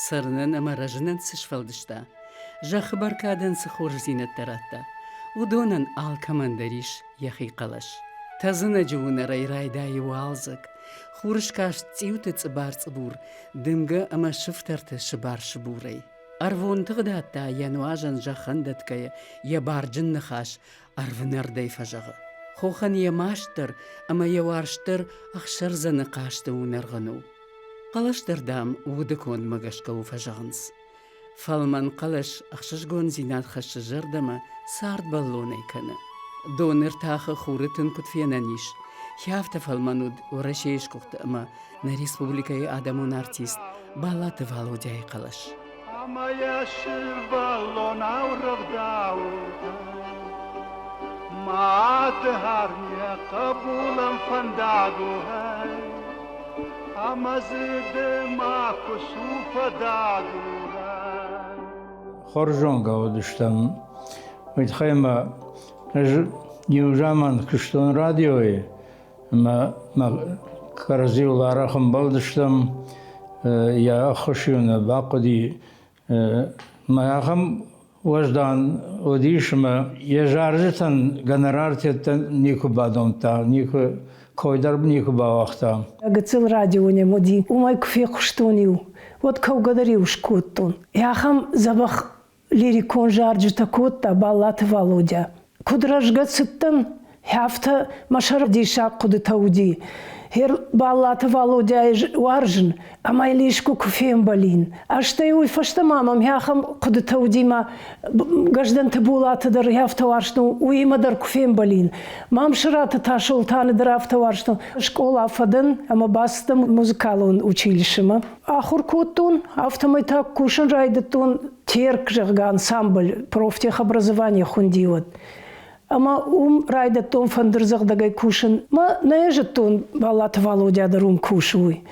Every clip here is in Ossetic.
Цӕрынӕн ӕмӕ рӕзынӕн цы сфӕлдыста, зӕххы бӕркадӕн цы хорздзинӕдтӕ радта, уыдонӕн алкӕмӕн дӕр ис йӕхи хъӕлӕс. Тӕдзынӕджы уынӕрӕй райдайы уалдзӕг, хурыскаст цъиуты цъыбар-цъыбур, дымгӕ ӕмӕ сыфтӕрты сыбар-сыбурӕй. Ӕрвон тыгъдад та йӕ нуазӕн зӕххӕн дӕтгӕйӕ йӕ барджын ныхас ӕрвнӕрдӕй фӕзӕгъы. Хохӕн йӕ маст дӕр ӕмӕ йӕ уарзт дӕр ӕхсӕрдзӕны хъазты уынӕргъын у. Хъӕлӕс дӕр, дам, уды кондмӕ гӕсгӕ у фӕзӕгъынц. Фӕлмӕн хъӕлӕс ӕхсызгондзинад хӕссы зӕрдӕмӕ, цардбӕллонӕй кӕны. Доны ртахы хуры тын куыд фенӕн ис, афтӕ фӕлмӕн уыд Уӕрӕсейы сгуыхт ӕмӕ нӕ республикӕйы адӕмон артист Балаты Валодяйы хъӕлӕс. Ӕмӕ йӕ сывӕллонау рӕвдаугӕ Мады армийӕ хъӕбулӕн фӕндаг у ӕмӕ дзы ды макуы цу фӕдагурӕн. Хорз зонгӕ уыдыстӕм. Уый тыххӕй ма ӕз иу заман куыстон радиойы ӕмӕ мӕ кӕрӕдзиуыл арӕх ӕмбӕлдыстӕм, йӕ ӕххуыс-иу нӕ бахъуыди. Мӕ ахӕм уӕздан уыдис ӕмӕ йӕ зарджытӕн гонорартӕ никуы бадомдта, никуы кой дӕр никуы бауагъта. Гыццыл радио нӕм уыди, уымӕй куы фехъуыстон-иу, уӕд кӕугӕ дӕр-иу скодтон. Ахӕм дзӕбӕх лирикон зарджытӕ кодта Баллаты Валодя. Куыд рӕзгӕ цыдтӕн, афтӕ мӕ сӕры диссаг хъуыдытӕ уыди. Гъер Баллаты Валодяйы уарзын ӕмӕ йыл искуы куы фембӕлин. Стӕй уый фӕстӕ ма мӕм ахӕм хъуыдытӕ уыди мӕ Гӕздӕнты Булаты дӕр афтӕ уарзтон, уыимӕ дӕр куы фембӕлин. Мамсыраты Тасолтаны дӕр афтӕ уарзтон. Скъола фӕдӕн ӕмӕ бацыдтӕн музыкалон училищемӕ. Ахуыр кодтон, афтӕмӕй та кусын райдыдтон Терк, зӕгъгӕ, ансамбль профтехобразование хуынди уӕд. Ӕмӕ уым райдыдтон фӕндырдзӕгъдӕгӕй кусын. Мӕ нӕ зыдтон, Баллаты Валодя дӕр уым кусы, уый.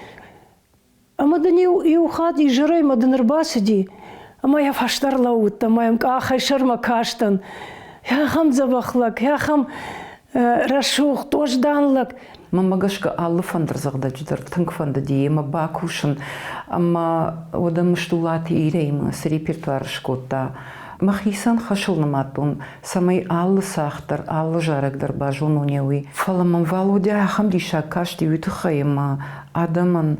Ӕмӕ дын иу, иу хатт изӕрӕй мӕ дын ӕрбацыди, ӕмӕ йӕ фӕстӕ ӕрлӕууыдтӕн, ӕмӕ йӕм къахӕй сӕрмӕ кастӕн. Ахӕм дзӕбӕх лӕг, ахӕм рӕсугъд, уӕздан лӕг. Мӕнмӕ гӕсгӕ алы фӕндырдзӕгъдӕджы дӕр тынг фӕндыди йемӕ бакусын ӕмӕ уӕдӕ Мыстулаты Ирӕимӕ цы репертуар скодта, мӕхицӕн хӕсыл нымадтон, цӕмӕй алы цагъд дӕр, алы зарӕг дӕр базонон йӕ уый. Фӕлӕ мӕм Валодя ахӕм диссаг касти уый тыххӕй, ӕмӕ адӕмӕн,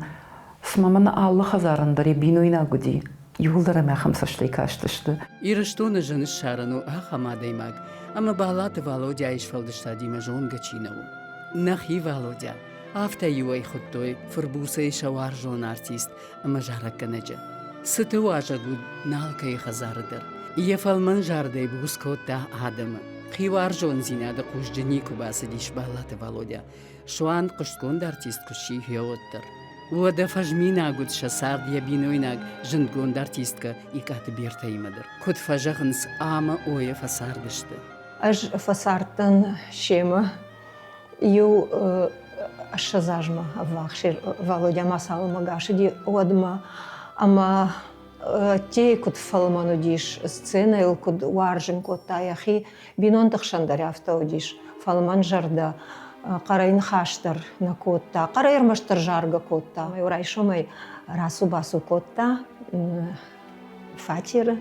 цыма мӕнӕ алы хӕдзарӕн дӕр йӕ бинойнаг уыди, иууылдӕр ӕм ахӕм цӕстӕй кастысты. Ирыстоны зын ссарӕн у ахӕм адӕймаг, ӕмӕ Балаты Валодяйы сфӕлдыстадимӕ зонгӕ чи нӕ у. Нӕхи Валодя, афтӕ-иу ӕй хуыдтой фырбуцӕй сӕ уарзон артист ӕмӕ зарӕггӕнӕджы. Цыты уазӕг уыд налкӕйы хӕдзары дӕр. Йӕ фӕлмӕн зардӕй буц кодта адӕмы. Хиуарзондзинады хъузджы никуы бацыдис Баллаты Валодя, суанг хъуыстгонд артист куы сси, гъеуӕддӕр. Уӕдӕ фӕзминаг уыд сӕ цард йӕ бинойнаг зындгонд артисткӕ Икъаты Бертӕимӕ дӕр. Куыд фӕзӕгъынц, ӕмӕ ойӕ фӕцардысты. Ӕз фӕцардтӕн семӕ иу 20 азмӕ ӕввахс Валодя ма цалынмӕ гасыди, уӕдмӕ. Ӕмӕ Тейы куыд фӕлмӕн уыдис, сценӕйыл куыд уарзын кодта йӕхи, бинонты хсӕн дӕр афтӕ уыдис, фӕлмӕн зӕрдӕ, хъӕрӕй ныхас дӕр нӕ кодта, хъӕрӕй ӕрмӕстдӕр заргӕ кодта. Иу райсомӕй рацу-бацу кодта фатеры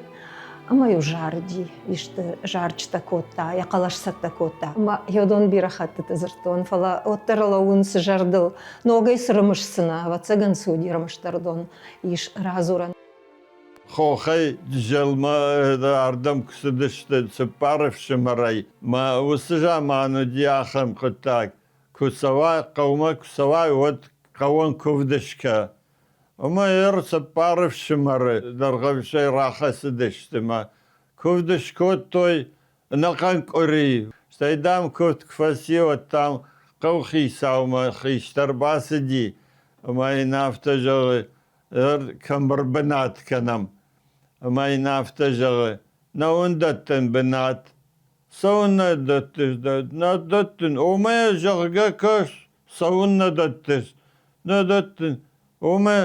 ӕмӕ-иу зарыди, исты зарджытӕ кодта, йӕ хъӕлӕс цӕттӕ кодта. Ӕмӕ йодон бирӕ хӕттыты дзырдтон, фӕлӕ уӕддӕр лӕууынц зӕрдыл. Ногӕй цы рымысдзынӕ, ӕвӕццӕгӕн, цы уыди ӕрмӕстдӕр дон ис радзурӕн. Хохӕй Джызӕлмӕ ардӕм куы цыдысты цыппар ӕфсымӕрӕй, мӕ уыцы заман уыди ахӕм хъуыддаг, куы цӕуай, хъӕумӕ куы цӕуай, уӕд хъӕуӕн куывд скӕ. Ӕмӕ ӕрцыппар ӕфсымӕры дӕргъӕвсӕй рахӕцыдысты мӕ куывд скодтой ӕнӕхъӕн къуыри. Стӕй, дам, куывд куы фӕци, уӕд, дам, хъӕухицаумӕ хистӕр бацыди ӕмӕ йын афтӕ зӕгъы, кӕм ӕрбынат кӕнӕм. Ӕмӕ йын афтӕ зӕгъы, нӕ уын дӕттын бынат. Цӕуыннӕ дӕттыс? Нӕ дӕттын. Омӕ, зӕгъгӕ, кӕс, цӕуыннӕ дӕттыс? Нӕ дӕттын. Омӕ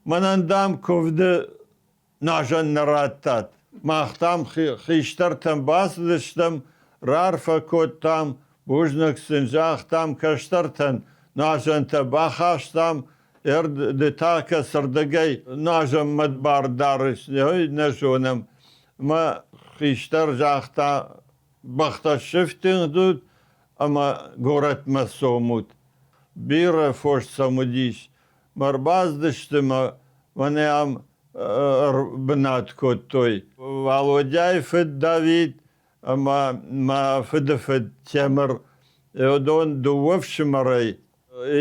мӕнӕн, дам, куывды назӕн нӕ радтат. Мах, дам, хистӕртӕм бацыдыстӕм, раарфӕ кодтам, бузныг сын загътам кӕстӕртӕн, нуазӕнтӕ бахастам. Ды та кӕцырдыгӕй нуазӕнмӕ бар дарыс, нӕ зонӕм. Мӕ хистӕр загъта, бӕхтӕ сифтыгъдут ӕмӕ горӕтмӕ цомут. Бирӕ фос сӕм уыдис. Мӕ ӕрбацыдысты мӕ мӕнӕ ам ӕрбынат кодтой. Валодяйы фыд Давид ӕмӕ мӕ фыдыфыд Темыр, уыдон дыууӕ фсымӕрӕй,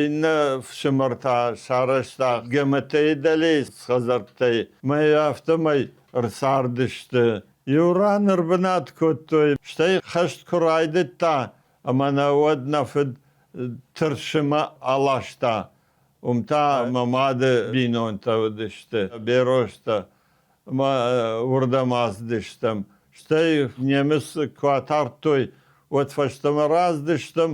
иннӕ фсымӕр та сарӕзта ГМТ-йы дӕлейы хӕдзӕрттӕй, мӕ афтӕмӕй ӕрцардысты. Иу ран ӕрбынат кодтой, стӕй хӕст куы райдыдта, ӕмӕ нӕ уӕд нӕ фыд Тырсымӕ аласта. Уым та мӕ мады бинонтӕ уыдысты, Берозтӕ. Ӕмӕ уырдӕм ацыдыстӕм. Стӕй немыц куы атардтой, уӕд фӕстӕмӕ рацыдыстӕм.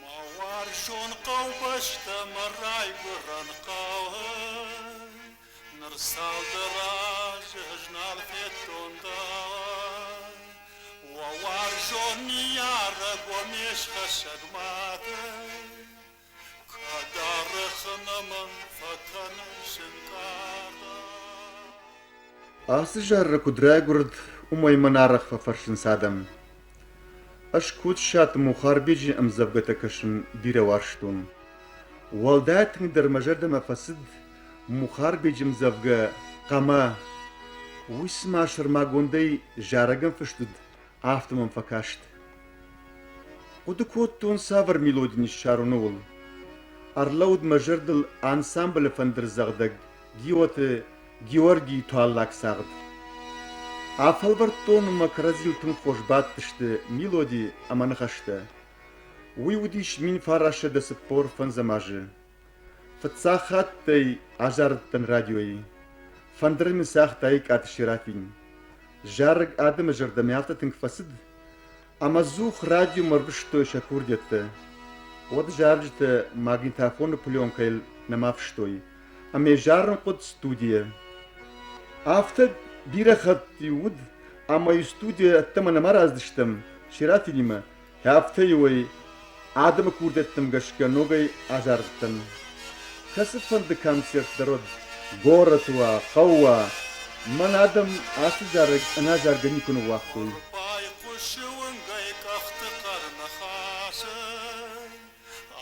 Мӕ уарзон хъӕубӕстӕ, мӕ райгуырӕн хъӕу, Ныр цалдӕр азы ӕз нал федтон дӕу. Уӕ уарзон ныййарӕг, уӕ ме схӕссӕг мад, Кӕд арӕх нӕмын фӕкӕныс ӕнкъард. Ацы зарӕг куыд райгуырд, уымӕй мӕн арӕх фӕфӕрсынц адӕм. Ӕз Кодсаты Мухарбеджы ӕмдзӕвгӕтӕ кӕсын бирӕ уарзтон. Уӕлдай тынгдӕр мӕ зӕрдӕмӕ фӕцыд Мухарбеджы ӕмдзӕвгӕ «Хъӕмӕ». Уый цыма сӕрмагондӕй зарӕгӕн фыст уыд, афтӕ мӕм фӕкаст. Хъуыды кодтон, цавӕр мелоди ныссарон, ууыл. Ӕрлӕууыд мӕ зӕрдыл ансамблы фӕндырдзӕгъдӕг Гиоты Георгийы туаллаг цагъд. Афӕлвӕрдтон ӕмӕ кӕрӕдзийыл тынг хорз бадтысты мелоди ӕмӕ ныхӕстӕ. Уый уыдис 1945 азы. Фыццаг хатт ӕй азарыдтӕн радиойы. Фӕндыры мын цагъта Икъаты Серафин. Зарӕг адӕмы зӕрдӕмӕ афтӕ тынг фӕцыд, ӕмӕ ӕдзух радиомӕ ӕрвыстой сӕ курдиӕттӕ. Уӕд зарджытӕ магнитофоны пленкӕйыл нӕма фыстой, ӕмӕ зарын хъуыд студийӕ. Афтӕ бирӕ хатт-иу уыд, ӕмӕ-иу студийӕ ӕддӕмӕ нӕма рацыдыстӕм Серафинимӕ, афтӕ-иу ӕй адӕмы курдиӕттӕм гӕсгӕ ногӕй азарыдтӕн. Кӕцыфӕнды концерт дӕр уӕд, горӕт уа, хъӕу уа, мӕн адӕм ацы зарӕг ӕнӕзаргӕ никуы ныууагътой. Байхъуысы уынгӕй къӕхты хъӕр ныхасы,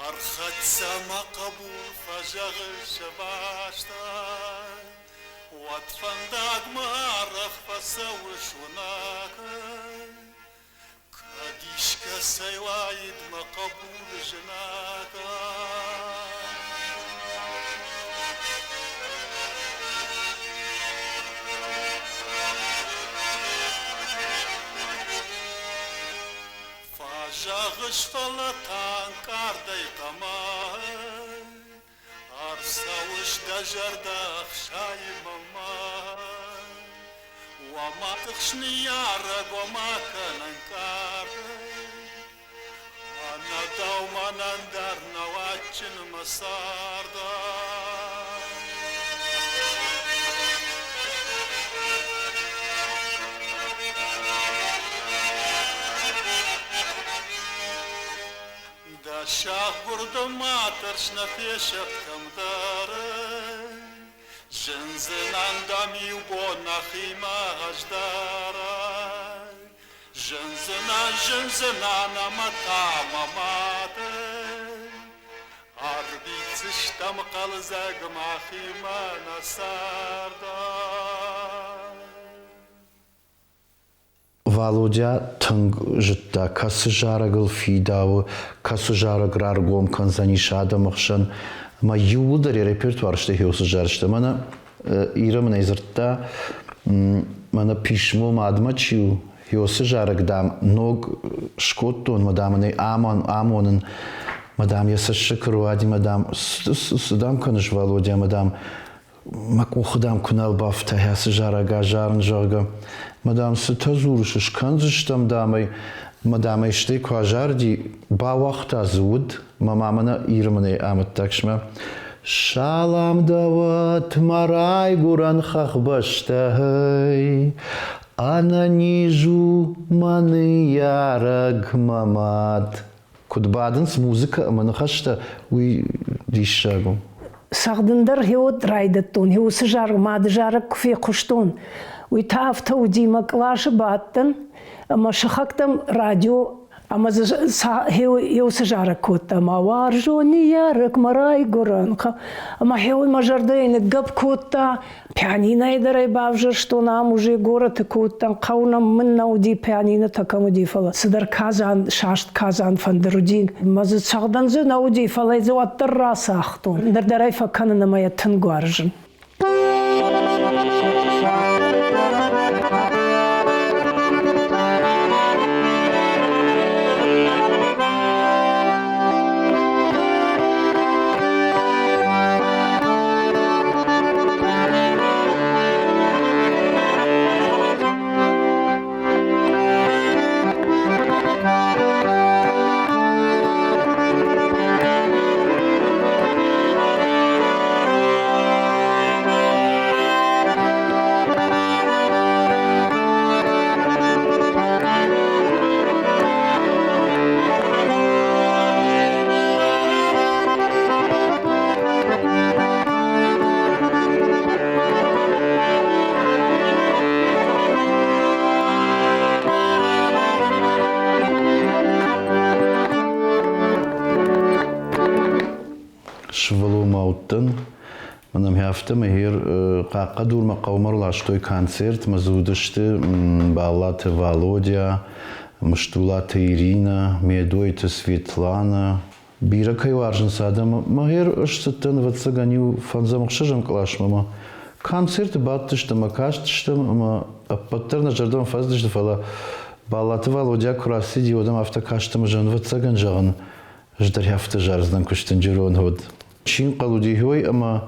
Ӕрхӕццӕ мӕ хъӕбул, фӕзӕгъы сӕвастӕй. Уӕд фӕндагмӕ арӕх фӕцӕуыс уынӕгӕй. Кӕд искӕцӕй уаид мӕ хъӕбулы зынагӕй. Фӕзӕгъыс, фӕлӕ та ӕнкъардӕй хъӕмӕй Ӕрцӕуыс дӕ зӕрдӕ ӕхсайы мӕнмӕ. Уӕ ма тыхс, ныййарӕг, уӕ ма кӕн ӕнкъардӕй. Ӕнӕ дӕу мӕнӕн дӕр нӕу адджын мӕ цардӕй. Дӕ саггуырды ма тӕрс, нӕ фесӕфт кӕмдӕр. Зындзынӕн дӕм иу бон нӕхимӕ ӕз дӕр. Зындзынӕн, зындзынӕн ӕмӕ та мӕ мады. Арвитдзыстӕм хъӕлдзӕг махимӕ нӕ цардӕй. Валодя тынг зыдта, кӕцы зарӕгыл фидауы, кӕцы зарӕг раргом кӕндзӕнис адӕмы хсӕн. Ӕмӕ иууылдӕр йӕ репертуар сты уыцы зарджытӕ. Мӕнӕ Ира мын ӕй дзырдта, мӕнӕ писмо мадмӕ чи у, уыцы зарӕг, дам, ног скодтон, мӕ, дам, ын ӕй амонын, мӕ, дам, йӕ цӕссыг руади, мӕ, дам, цы, дам, кӕныс, Валодя, мӕ, дам, Мӕ къухы, дам, куы нал бафта ацы зарӕг азарын, зӕгъгӕ. Мӕ, дам, цытӕ дзурыс, скӕндзыстӕм, дам ӕй. Мӕ, дам, ӕй стӕй куы азарди, бауагъта дзы уд, мӕ ма мӕнӕ Иры мын ӕй амыдтагсмӕ. Салам дӕуӕт мӕ райгуырӕн хӕхбӕстӕй, ӕнӕниз у мӕ ныййарӕг мӕ мад. Куыд бадынц музыкӕ ӕмӕ ныхӕстӕ, уый диссаг у. Цӕгъдын дӕр гъеуӕд райдыдтон, гъе уыцы зарӕг, мады зарӕг куы фехъуыстон, уый та афтӕ уыди, мӕ къласы бадтӕн ӕмӕ сыхӕгтӕм радио ӕмӕ дзы уыцы зарӕг кодта мӕ уарзон ныййарӕг, мӕ райгуырӕн. Ӕмӕ гъеуый мӕ зӕрдӕйы ныггӕпп кодта, Пианинойы дӕр ӕй бавзӕрстон, ам уже горӕты куы уыдтӕн, хъӕу нӕм мын нӕ уыди, пианинотӕ кӕм уыди, фӕлӕ цыдӕр казан, саст казан фӕндыр уыди. Мӕ дзы цӕгъдӕн дзы нӕ уыди, фӕлӕ дзы уӕддӕр рацагътон. Ныр дӕр ӕй фӕкӕнын ӕмӕ йӕ тынг уарзын. Сывӕллонмӕ уыдтӕн, мӕнӕ афтӕмӕй хер Хъахъхъӕдурмӕ хъӕумӕ ӕрластой концерт, мӕ дзы уыдысты Баллаты Валодя, Мыстулаты Иринӕ, Медойты Светланӕ, Бирӕ кӕй уарзынц адӕм, мӕ гъер ысцыдтӕн, ӕвӕццӕгӕн, иу фӕндзӕм-ӕхсӕзӕм къласмӕ ӕмӕ концерты бадтыстӕм ӕмӕ кастыстӕм ӕмӕ ӕппӕт дӕр нӕ зӕрдӕмӕ фӕцыдысты, фӕлӕ Баллаты Валодя куы рацыди, уӕд ӕм афтӕ каст ӕмӕ зӕгъын, ӕвӕццӕгӕн, зӕгъын, ӕз дӕр афтӕ зардзынӕн куыстынджырон уӕд. Чи нхъӕл уыди уый, ӕмӕ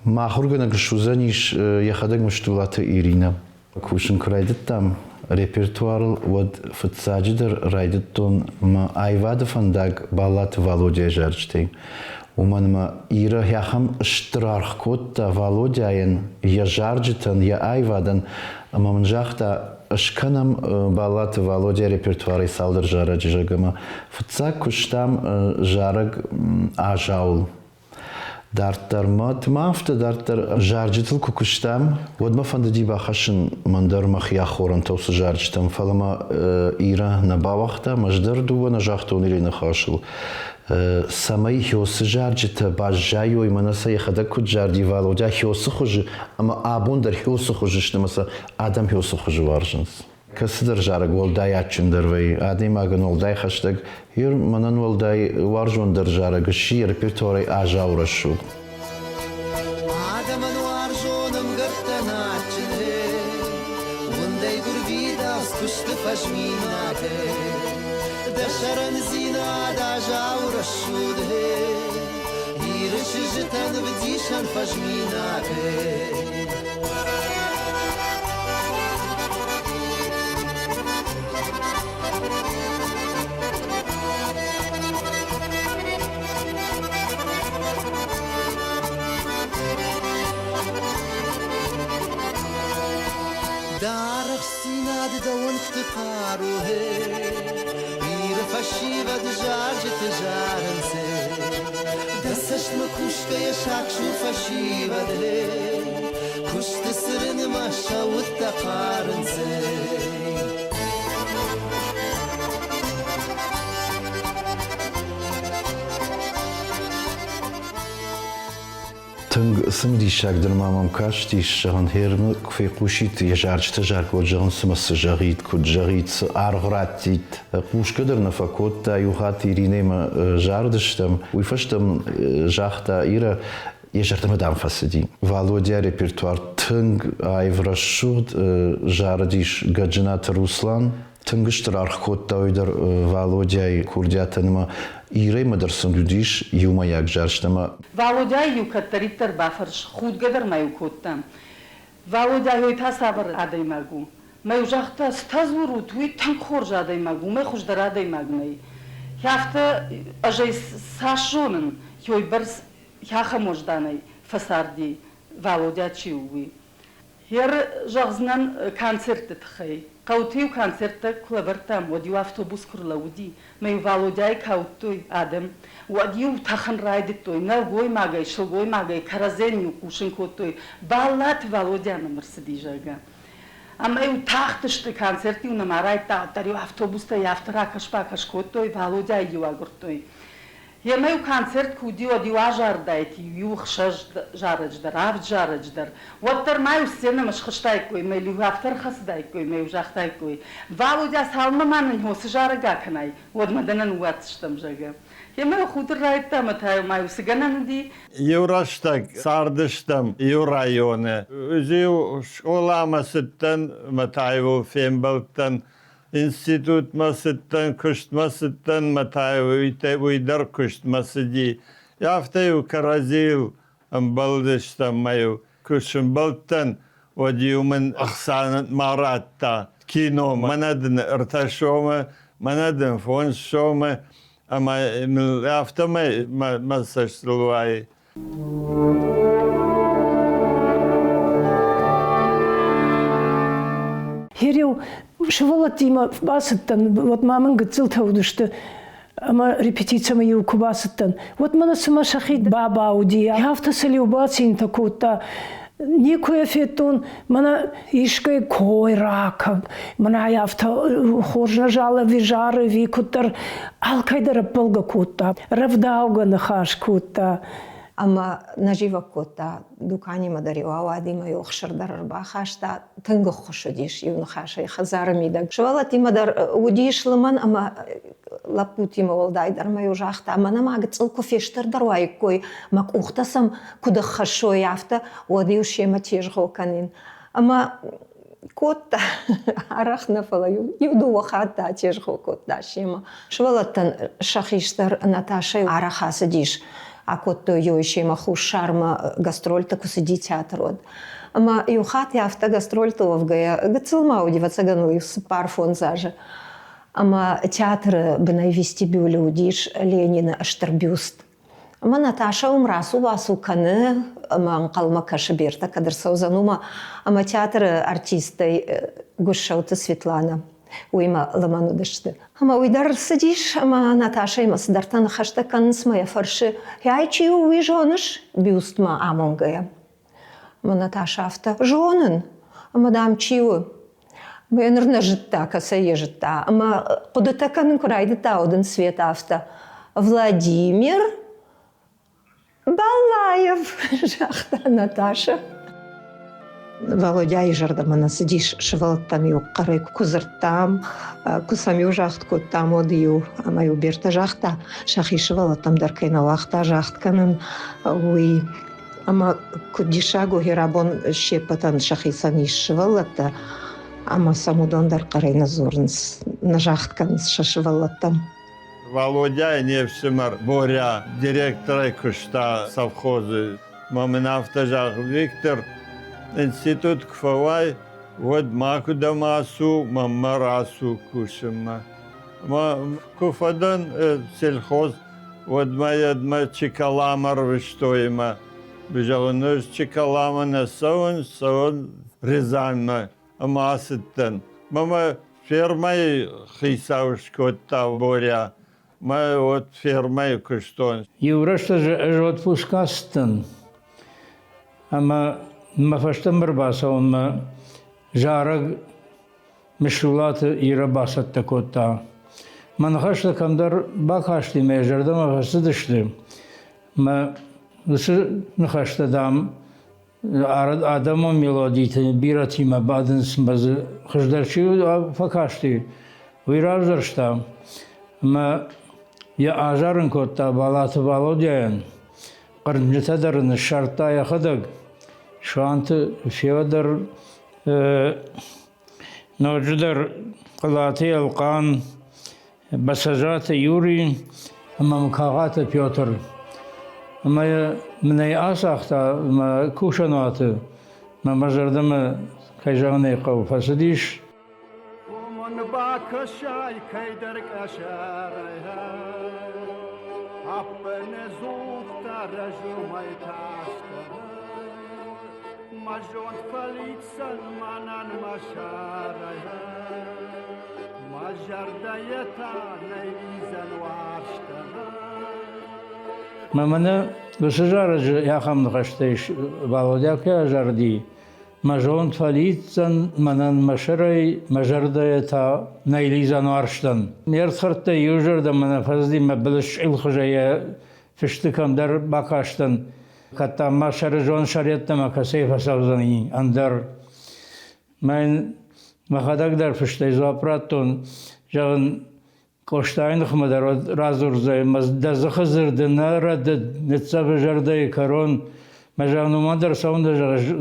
мӕ ахуыргӕнӕг суыдзӕнис йӕхӕдӕг Мыстулаты Иринӕ. Кусын куы райдыдтам репертуарыл, уӕд фыццаджыдӕр райдыдтон мӕ аивады фӕндаг Баллаты Валодяйы зарджытӕй. Уымӕн ӕмӕ Ира ахӕм стыр аргъ кодта Валодяйӕн, йӕ зарджытӕн, йӕ аивадӕн, ӕмӕ мын загъта, скӕнӕм Баллаты Валодяйы репертуарӕй цалдӕр зарӕджы, зӕгъгӕ, ӕмӕ фыццаг куыстам зарӕг Азауыл. Дарддӕр ма афтӕ дарддӕр зарджытыл куы куыстам, уӕд мӕ фӕндыди бахӕссын мӕн дӕр мӕхи ахорӕнтӕ уыцы зарджытӕм, фӕлӕ мӕ Ирӕ нӕ бауагъта, ӕз дӕр дыууӕ нӕ загътон Ирӕйы ныхасыл, цӕмӕй Хёсы зарджытӕ баззайой, мӕнӕ сӕ йӕхӕдӕг куыд зарди Валодя Хёсы хуызы, ӕмӕ абон дӕр Хёсы хуызы сты ӕмӕ сӕ адӕм Хёсы хуызы уарзынц. Кӕцыдӕр зарӕг уӕлдай адджындӕр вӕййы, адӕймагӕн уӕлдай хӕстӕг, Ир мӕнӕн уӕлдай уарзондӕр зарӕг сси репертуарӕй Азау рӕсугъд. Адӕмӕн уарзон ӕмгӕрттӕн адджын уындӕй гуырвидауц куысты фӕзминаг Дӕ сӕрӕндзинад Азау рӕсугъд Иры чызджытӕн вдисӕн фӕзминаг. Дарӕхстдзинад дӕ уӕнгты хъару Иры фӕсивӕд зарджыты зарынц Дӕ цӕстмӕ кусгӕйӕ сагсур фӕсивӕд Куысты цырынмӕ сӕ удтӕ хъарынц. Тынг цымыдисаг дӕр ма мӕм кастис, зӕгъын, Хермы куы фехъусид йӕ зарджытӕ заргод, зӕгъын, цымӕ цы зӕгъид, куыд зӕгъид, цы аргъ раттид. Хъусгӕ дӕр нӕ фӕкодта, иу хатт Иринӕимӕ зарыдыстӕм, уый фӕстӕ мын загъта Ирӕ, йӕ зӕрдӕмӕ, дам, фӕцыди. Валодя репертуар тынг аив рӕсугъд зарыдис Гӕджынаты Руслан. Тынг стыр аргъ кодта уый дӕр Валодяйы курдиатӕн ӕмӕ Ирӕимӕ дӕр сын уыдис иумӕйаг зарджытӕ ӕмӕ Валодяйы-иу кӕддӕриддӕр бафӕрс, худгӕ дӕр ма-иу кодта. Валодя ой та цавӕр адӕймаг у? Мӕ-иу загъта, цытӕ дзурут, уый тынг хорз адӕймаг у, уымӕй хуыздӕр адӕймаг нӕй. Афтӕ ӕз ӕй цас зонын, ой бӕрц ахӕм уӕзданӕй фӕцарди, Валодя чи у, уый. Гъер зӕгъдзынӕн концертты тыххӕй. Хъӕуты-иу концерттӕ куы лӕвӕрдтам, уӕд-иу автобус куы рлӕууыди, мӕ-иу Валодяйы каудтой адӕм, уӕд-иу тӕхын райдыдтой, нӕлгоймагӕй, сылгоймагӕй кӕрӕдзийӕн-иу хъусын кодтой, Баллаты Валодя нӕм ӕрцыди, зӕгъгӕ. Ӕмӕ-иу тахтысты, концерт-иу нӕма райдта, уӕддӕр-иу автобустӕй афтӕ ракӕс-бакӕс кодтой, Валодяйы-иу агуырдтой. Йемӕ-иу концерт куы уыди, уӕд-иу азарыдаид иу ӕхсӕз зарӕджы дӕр, авд зарӕджы дӕр. Уӕддӕр ма-иу сценӕмӕ схызтаиккой, мӕ-иу афтӕ ӕрхӕцыдаиккой, мӕ-иу загътаиккой, Валодя, цалынмӕ ма нын цы зарӕг акӕнай, уӕдмӕ дӕ нӕ ныууадздзыстӕм, зӕгъгӕ. Йемӕ-иу худын райдыдта ӕмӕ та-иу ма-иу цы гӕнӕн уыди. Иу рӕстӕг цардыстӕм иу районы. Ӕз-иу скъоламӕ цыдтӕн ӕмӕ та-иу фембӕлдтӕн Институтмӕ цыдтӕн, куыстмӕ цыдтӕн, мӕ та уый дӕр куыстмӕ цыди. Афтӕ-иу кӕрӕдзийыл ӕмбӕлдыстӕм мӕ-иу куы сымбӕлдтӕн, уӕд-иу мын ӕхца ма радта кино. Мӕнӕ дын ӕртӕ сомы, мӕнӕ дын фондз сомы, ӕмӕ мыл афтӕмӕй мӕ цӕстыл уайы. Хереу сывӕллӕттимӕ бацыдтӕн, уӕд ма мын гыццылтӕ уыдысты ӕмӕ репетицимӕ-иу куы бацыдтӕн, уӕд мӕнӕ цыма сӕхи баба уыди, афтӕ сыл-иу бацинтӕ кодта. Никуы йӕ федтон, мӕнӕ искӕй кой ракӕн, мӕнӕ афтӕ хорз нӕ залы ӕви зары ӕви куыддӕр алкӕй дӕр ӕппӕлгӕ кодта, рӕвдаугӕ ныхас кодта. Ӕмӕ нӕ зивӕг кодта, дуканимӕ дӕр-иу ауади мӕ-иу ӕхсыр дӕр ӕрбахаста. Тынг ӕххуыс уыдис иу ныхасӕй хӕдзары мидӕг. Сывӕллӕттимӕ дӕр уыдис лымӕн ӕмӕ лӕппутимӕ уӕлдайдӕр мӕ-иу загъта, мӕнӕ ма гыццыл куы фестырдӕр уаиккой, мӕ къухтӕ сӕм куыд ӕххӕссой, афтӕ, уӕд-иу семӕ тезгъо кӕнин. Ӕмӕ кодта, арӕх нӕ, фӕлӕ иу дыууӕ хатты атезгъо кодта семӕ. Сывӕллӕттӕн сӕ хистӕр Наташӕ арӕх ацыдис, акодтой йой семӕ Хуссармӕ гастрольты куы цыди театр, уӕд. Ӕмӕ иу хатт афтӕ гастрольты уӕвгӕйӕ, гыццыл ма уыди, ӕвӕццӕгӕн, уый цыппар-фондз азы. Ӕмӕ театры бынӕй вестибюлы уыдис Ленины стыр бюст. Ӕмӕ Наташӕ уым рацу-бацу кӕны ӕмӕ ӕнхъӕлмӕ кӕсы Бертӕ кӕд ӕрцӕудзӕн, уымӕ. Ӕмӕ театры артисттӕй Гуыссауты Светланӕ уыимӕ лымӕн уыдысты. Ӕмӕ уый дӕр ӕрцыдис ӕмӕ Наташӕимӕ цыдӕртӕ ныхӕстӕ кӕнынц мӕ йӕ фӕрсы, ай чи у, уый зоныс? бюстмӕ амонгӕйӕ. Ӕмӕ Наташӕ афтӕ, зонын. Ӕмӕ, дам, чи у? Мӕ ныр нӕ зыдта, кӕцӕй йӕ зыдта. Ӕмӕ хъуыдытӕ кӕнын куы райдыдта, уӕд ын Света афтӕ, Владимир Баллаев, загъта Наташӕ. Володяйы зӕрдӕмӕ нӕ цыдис сывӕллӕттӕм-иу хъӕрӕй куы дзырдтам, куы сӕм-иу загъд кодтам, уӕд-иу ӕмӕ-иу Бертӕ загъта, сӕхи сывӕллӕттӕм дӕр кӕй нӕ уагъта загъд кӕнын, уый. Ӕмӕ куыд диссаг у, абон се ппӕтӕн сӕхицӕн ис сывӕллӕттӕ, ӕмӕ сӕм уыдон дӕр хъӕрӕй нӕ дзурынц, нӕ загъд кӕнынц сӕ сывӕллӕттӕм. Валодяйы не фсымӕр Боря директорӕй куыста совхозы. Мӕ мын афтӕ зӕгъы, Виктор, институт куы фӕуай, уӕд макуыдӕм ацу, мӕнмӕ рацу кусынмӕ. Мӕ куы фӕдӕн сельхоз, уӕдмӕ йедмӕ Чиколамӕ рвыстой ӕмӕ зӕгъын, ӕз Чиколамӕ нӕ цӕуын, цӕуын Рязанмӕ ӕмӕ ацыдтӕн. Мӕ мӕ фермӕйы хицау скодта Боря. Мӕ вот фермӕйы куыстон. Иу рӕстӕджы ӕз отпуск ацыдтӕн ӕмӕ мӕ фӕстӕмӕ ӕрбацӕуынмӕ зарӕг Мысулаты Ирӕ бацӕттӕ кодта. Мӕ ныхӕстӕ кӕмдӕр бакасти, мӕ зӕрдӕмӕ фӕцыдысты. Мӕ уыцы ныхӕстӕ, дам, адӕмон мелодиты бирӕтимӕ бадынц, мӕ дзы хуыздӕр чи фӕкасти, уый равзӕрста. Мӕ йӕ азарын кодта Балаты Валодяйӕн. Хъырнджытӕ дӕр ын ссардта йӕхӕдӕг. Суанты Феодор. Ноджыдӕр Хъуылаты Елхъан, Бӕцӕзаты Юри ӕмӕ Мукагъаты Петр. Ӕмӕ мын ӕй ацагъта мӕ кусӕнуаты, мӕ мӕ зӕрдӕмӕ, кӕй зӕгъын ӕй хъӕуы, фӕцыдис. Уымӕн бакӕсай кӕйдӕр къӕсӕрӕй, ӕппынӕдзухдӕр ӕз уымӕй тарстӕн. Мӕ зонд фӕлидздзӕн мӕнӕн мӕ сӕрӕй, мӕ зӕрдӕйӕ та нӕ лидзӕн уарзтӕн. Мӕ мӕнӕ уыцы зарӕджы ахӕм ныхӕстӕ ис, Валодя кӕй азарыди, Мӕ зонд фӕлидздзӕн мӕнӕн мӕ сӕрӕй, мӕ зӕрдӕйӕ та нӕ лидзӕн уарзтӕн. Ме рдхӕрдтӕй иу зӕрдӕмӕ нӕ фӕцыди мӕ былысчъилхуызӕй йӕ фысты кӕмдӕр бакастӕн, кӕд та мӕ сӕрызонд сӕрӕдтӕмӕ кӕцӕй фӕцӕудзӕни, ӕндӕр. Мӕн мӕхӕдӕг дӕр фыстӕй дзуапп радтон, зӕгъын, Къостайы ныхмӕ дӕр уӕд радзурдзӕй, мӕ дӕ дзыхы дзырды нӕ рӕдыд ныццӕвы зӕрдӕйы кӕрон. Мӕ зӕгъын, уымӕн дӕр цӕуын дӕ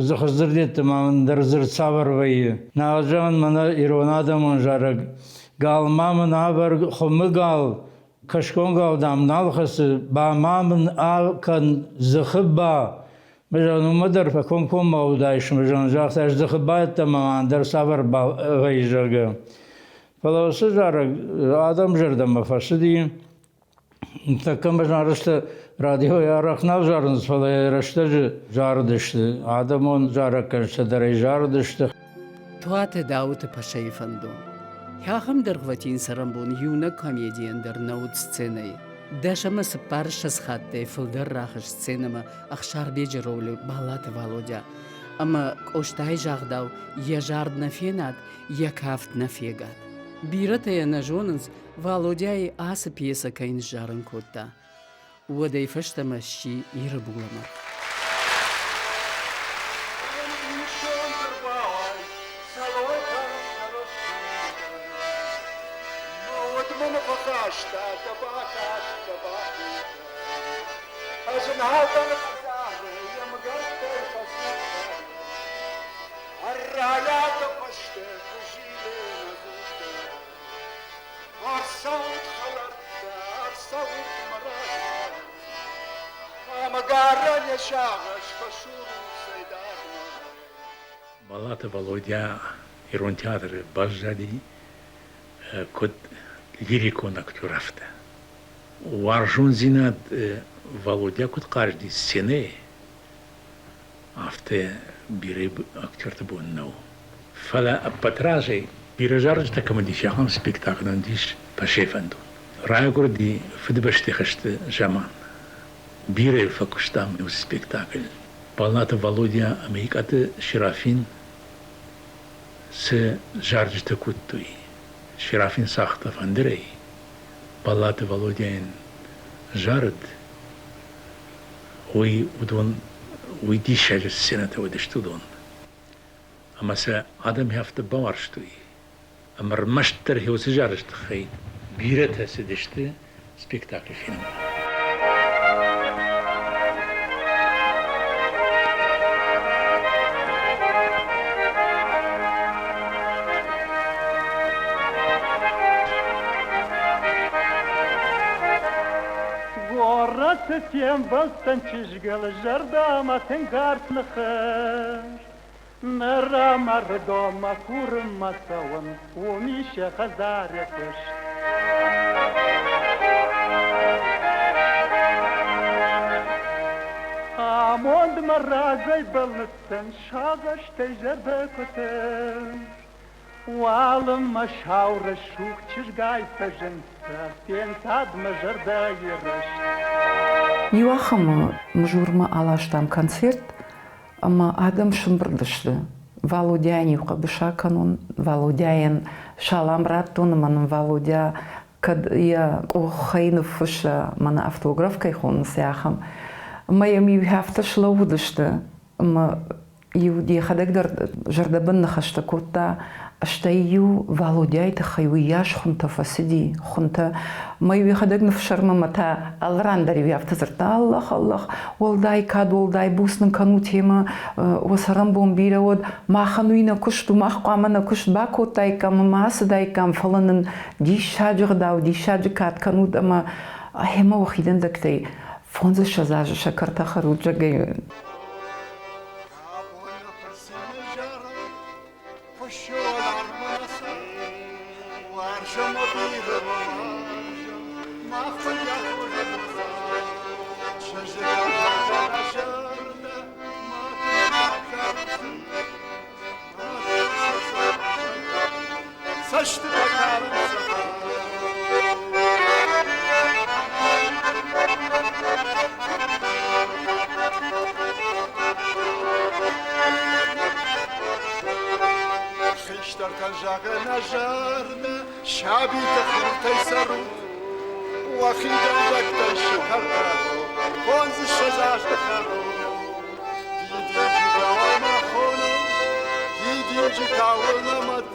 дзыхы дзырдетты ма ӕндӕр дзырд цавӕр вӕййы. Нал зӕгъын, мӕнӕ ирон адӕмон зарӕг. Гал ма мын ӕвӕр хуымы гал, кӕсгон гал, дам, нал хӕцы, ба ма мын акӕн дзыхы ба. Мӕ зӕгъын, уымӕ дӕр фӕкомкоммӕ уыдаис, мӕ зӕгъын, загъта, ӕз дзыхы ба йеддӕмӕ ма ӕндӕр цавӕр ба вӕййы, зӕгъгӕ. Фӕлӕ уыцы зарӕг адӕм зӕрдӕмӕ фӕцыди. Тӕккӕ мӕ радиойы арӕх нал зарынц, фӕлӕ йӕ рӕстӕджы зарыдысты. Адӕмон зарӕггӕнджытӕ дӕр ӕй зарыдысты. Туаты Дауыты Пашайы фӕндон. Ахӕм дӕргъвӕтин цӕрӕнбон иунӕг комедийӕн дӕр нӕ уыд сценӕйы. 10 ӕмӕ 40 хаттӕй фылдӕр рахызт сценӕмӕ Ӕхсарбеджы ролы Баллаты Валодя. Ӕмӕ Къостайы загъдау йӕ зард нӕ фенад, йӕ кафт нӕ фегад. Бирӕтӕ йӕ нӕ зонынц, Валодяйы ацы пьесӕ кӕй ныззарын кодта. Уӕдӕй фӕстӕмӕ сси Иры булӕмӕргъ. Ӕррайӕ фӕстӕ куы зилы нӕ дзугтӕ, Ӕрцӕут, хӕлӕрттӕ, ӕрцӕут мӕ размӕ, Ӕмӕ гарӕн йӕ сагъӕс фӕсурут цӕйдармӕ. Балаты Володя ирон театры баззади куыд лирикон актер, афтӕ. Уарзондзинад Володя куыд хъазыди сценӕйы, Афтӕ бирӕ актерты бон нӕу. Фӕлӕ ӕппӕт разӕй бирӕ зарджытӕ кӕм уыдис, ахӕм спектакль уыдис Фӕсефӕндон. Райгуырди Фыдыбӕсты хӕсты заман. Бирӕ фӕкуыстам уыцы спектакль. Балнаты Володя ӕмӕ Икъаты Серафин цы зарджытӕ кодтой, Серафин цагъта фӕндырӕй, Баллаты Володяйӕн зарыд, Уый уыдон, уый диссаджы сценӕтӕ уыдысты уыдон. Ӕмӕ сӕ адӕм афтӕ бауарзтой, ӕмӕ ӕрмӕстдӕр уыцы зарӕджы тыххӕй бирӕтӕ цыдысты спектакль фенынмӕ. Горӕты фембӕлдтӕн чызгыл зӕрдӕмӕ тынг арф ныхас. Ныр ӕмӕ рдоммӕ курынмӕ цӕуын, уым ис йӕ хӕдзары фыст. Амондмӕ разӕй бӕллыдтӕн, сагъӕстӕй зӕрдӕ куы тыхст. Уалынмӕ сау рӕсугъд чызгай фӕзындтӕ, фенцад мӕ зӕрдӕйы рыст. Иуахӕмы Мызурмӕ аластам концерт, ӕмӕ адӕм сымбырд сты. Валодяйӕн-иу хъӕбыс акӕнон, Валодяйӕн салам радтон ӕмӕ нын Валодя кӕд йӕ къухӕй ныффысса, мӕнӕ автограф кӕй хонынц, ахӕм. Ӕмӕ йӕм-иу афтӕ слӕууыдысты, ӕмӕ Иу йӕхӕдӕг дӕр зӕрдӕбын ныхӕстӕ кодта, стӕй-иу Валодяйы тыххӕй уыйас хуынтӕ фӕцыди, хуынтӕ. Мӕ-иу йӕхӕдӕг ныфсӕрмы мӕ та алы ран дӕр-иу афтӕ дзырдта, Аллах, Аллах, уӕлдай кад, уӕлдай буц нын кӕнут темӕ, уӕ цӕрӕнбон бирӕ уӕд, махӕн уый нӕ куыст у, мах хъуамӕ нӕ куыст бакодтаиккам ӕмӕ ацыдаиккам, фӕлӕ нын диссаджы гъдау, диссаджы кад кӕнут ӕмӕ гъемӕ уӕхи дӕндӕгтӕй фондзыссӕдз азы сӕкӕртӕ хӕрут, зӕгъгӕ. Хистӕртӕн зӕгъы нӕ зӕрдӕ, сабиты хуртӕй цӕрут, уӕхи дӕндӕгтӕй сыхӕртӕ, фондзыссӕдз азты хӕрут. Дидинджытӕ хоны, дидинджытӕ нымӕт,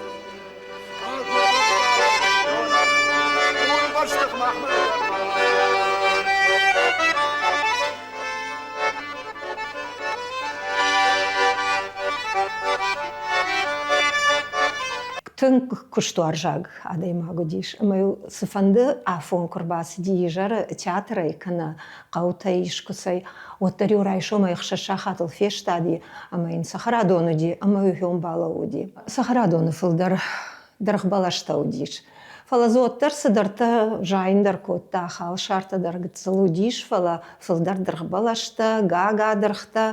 Тынг куыстуарзаг адӕймаг уыдис ӕмӕ-иу цыфӕнды афон куы рбацыди изӕры театрӕй кӕнӕ хъӕутӕй искуыцӕй, уӕддӕр-иу райсомӕй ӕхсӕз сахатыл фестади ӕмӕ йын цӕхӕрадон уыди ӕмӕ-иу хион балӕууыди. Цӕхӕрадоны фылдӕр дыргъбӕлӕстӕ уыдис. Фӕлӕ дзы уӕддӕр цыдӕртӕ зайын дӕр кодта, халсартӕ дӕр гыццыл уыдис, фӕлӕ фылдӕр дыргъбӕлӕстӕ, гагадыргътӕ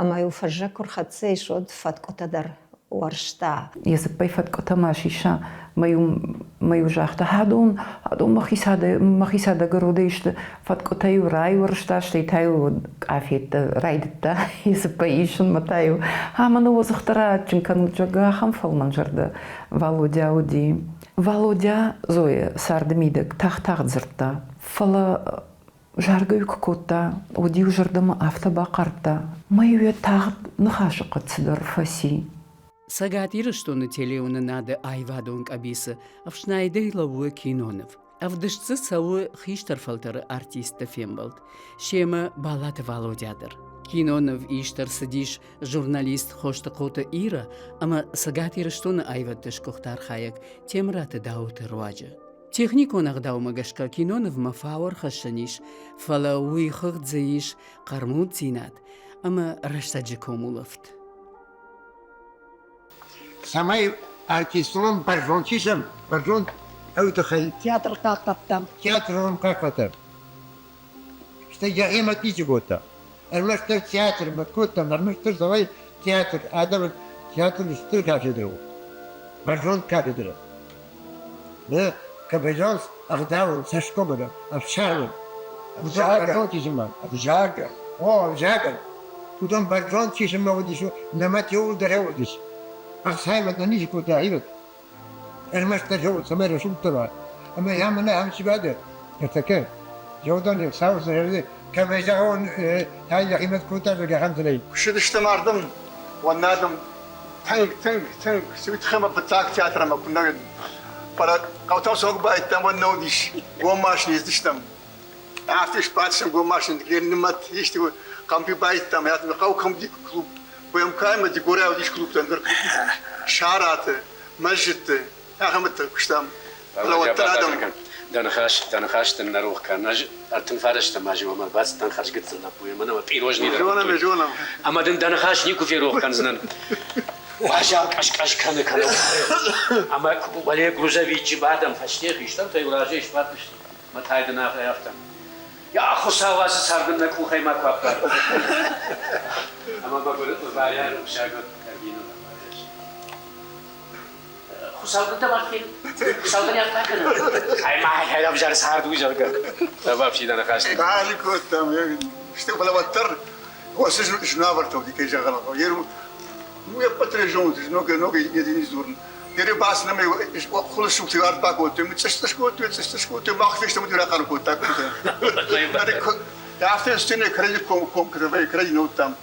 ӕмӕ-иу фӕззӕг куы рхӕццӕ ис, уӕд фӕткъуытӕ дӕр уӕрста. Йӕ дзыппӕй фӕткъуытӕ ма сиса, мӕ-иу загъта, адон, адон мӕхицӕдӕг ӕродӕй сты. Фӕткъуытӕ-иу райуӕрста, стӕй та-иу къафеттӕ райдыдта йӕ дзыппӕй исынмӕ та-иу ӕмӕ ныуудзыхтӕ раадджын кӕнут, зӕгъгӕ, ахӕм фӕлмӕнзӕрдӕ Валодя уыди. Валодя Зоя царды мидӕг тагъд-тагъд дзырдта, фӕлӕ заргӕ-иу куы кодта, уӕд-иу зӕрдӕмӕ афтӕ бахъардта, мӕ-иу йӕ тагъд ныхасы хъӕд цыдӕр фӕци. Цӕгат Ирыстоны телеуынынады аивадон къӕбицы ӕфснайдӕй лӕууы киноныв. Ӕвдыст дзы цӕуы хистӕр фӕлтӕры артистты фембӕлд. Семӕ Балаты Валодя дӕр. Киноныв ист ӕрцыдис журналист Хостыхъоты Ира ӕмӕ Цӕгат Ирыстоны аивӕдты сгуыхт архайӕг Темыраты Дауыты руаджы. Техникон ӕгъдаумӕ гӕсгӕ кинонывмӕ фау ӕрхӕссӕн ис, фӕлӕ уый хыгъд дзы ис хъӕрмуддзинад ӕмӕ рӕстӕджы комулӕфт. Цӕмӕй артистон бӕрзонд сисӕм, бӕрзонд ӕй тыххӕй. Театр хъахъхъӕдтам. Театрон хъахъхъӕдтам. Стӕй йӕхимӕ ницы кодта. Ӕрмӕстдӕр театрмӕ кодтам, ӕрмӕстдӕр цӕмӕй театр, адӕмы театр стыр кафедрӕ у, бӕрзонд кафедрӕ. Нӕ кабазон ӕгъдауыл, цӕсгомыл, ӕфсармыл. Бӕрзонд исынмӕ. Ӕвзагӕн. О, ӕвзагӕн. Уыдон бӕрзонд исынмӕ уыдис, нӕмӕт иууылдӕр уыдис. Ӕхсаймӕ нӕ ницы кодта аивад. Ӕрмӕстдӕр цӕмӕй рӕсугъддӕр уа. Ӕмӕ йӕм мӕнӕ ам чи бады, ныртӕккӕ, Йордан сау зӕрды кӕмӕй зӕгъон, та йӕхимӕ кодта, зӕгъгӕ, ахӕмтӕй. Куы ссыдыстӕм ардӕм, уӕд адӕм тынг, тынг, тынг уый тыххӕй мӕ фыццаг театрмӕ куы нӕ фӕлӕ хъӕутӕм цӕуӕг байдтам, уӕд нӕ уыдис гом машинӕ ездыстӕм. Афтӕ сбадтыстӕм гом машинӕ, нымӕт исты хъӕмпи байдтам, хъӕу кӕм уыди клуб, БМК-мӕ Дигорӕ уыдис клубтӕ, ӕндӕр клуб Сараты, мӕзджытты, ахӕмтты куыстам. Фӕлӕ уӕддӕр адӕм Дӕ ныхас, дӕ ныхас дын нӕ рох кӕн. Ӕз ӕртын фарӕстӕм азы уӕм ӕрбацыдтӕн хӕрзгыццыл лӕппуйӕ, мӕнӕ мӕ пъирозни дӕр Зонӕм, зонӕм. Ӕмӕ дын дӕ ныхас никуы ферох кӕндзынӕн. Уазал къӕс-къӕс кӕны кӕнӕ ӕмӕ уӕле грузовиччы бадӕм фӕсте хистӕртӕй разӕй сбадтысты. Мӕ тай дын афтӕ. Йа, Хуыцау, ацы цард нын нӕ къухӕй макуы аппар. Ӕмӕ мӕгуыр Варя рухсаг кабинӕмӕ Хуыцау дын дӕ фен. Хуыцау дын афтӕ кӕны. Ай ма ӕвзӕр цард у, зӕгъгӕ. Бафсидӕны ныхас. Хъазы кодтам, стӕй фӕлӕ уӕддӕр уыцы зынӕвӕрдтӕ уыди, кӕй зӕгъын хъӕуы. Ну, ӕппӕт режимты ногӕй ногӕй едини дзурын. Еребаснамӕ хулысугты арт бакодтой, цъыс-цъыс кодтой, цъыс-цъыс кодтой, мах фестӕм уыди рахъӕр кодта. Афтӕ сценӕ кӕрӕдзи ком кӕрӕдзи нӕ уыдтам.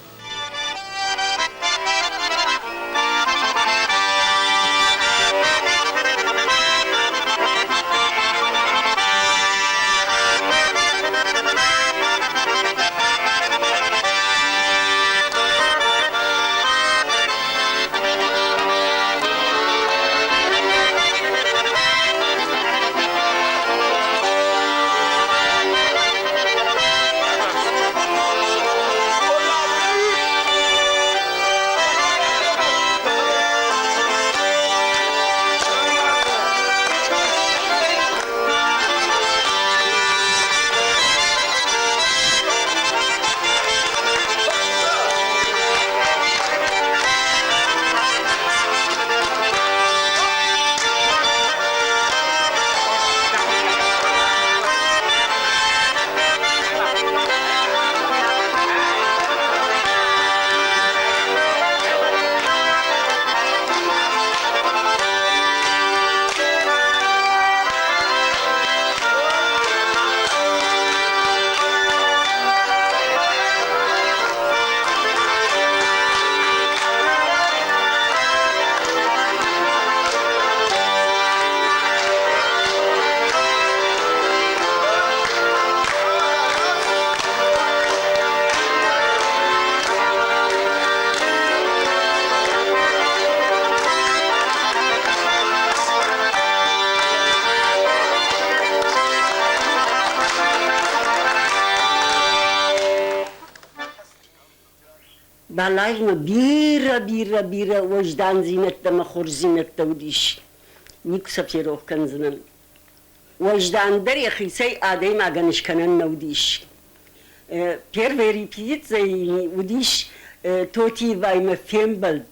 Балаимӕ бирӕ, бирӕ, бирӕ уӕздандзинӕдтӕ ӕмӕ хорздзинӕдтӕ уыдис. Никуы сӕ ферох кӕндзынӕн. Уӕздандӕр йӕхицӕй адӕймагӕн скӕнӕн нӕ уыдис. Первая репетицийы уыдис Тотиеваимӕ фембӕлд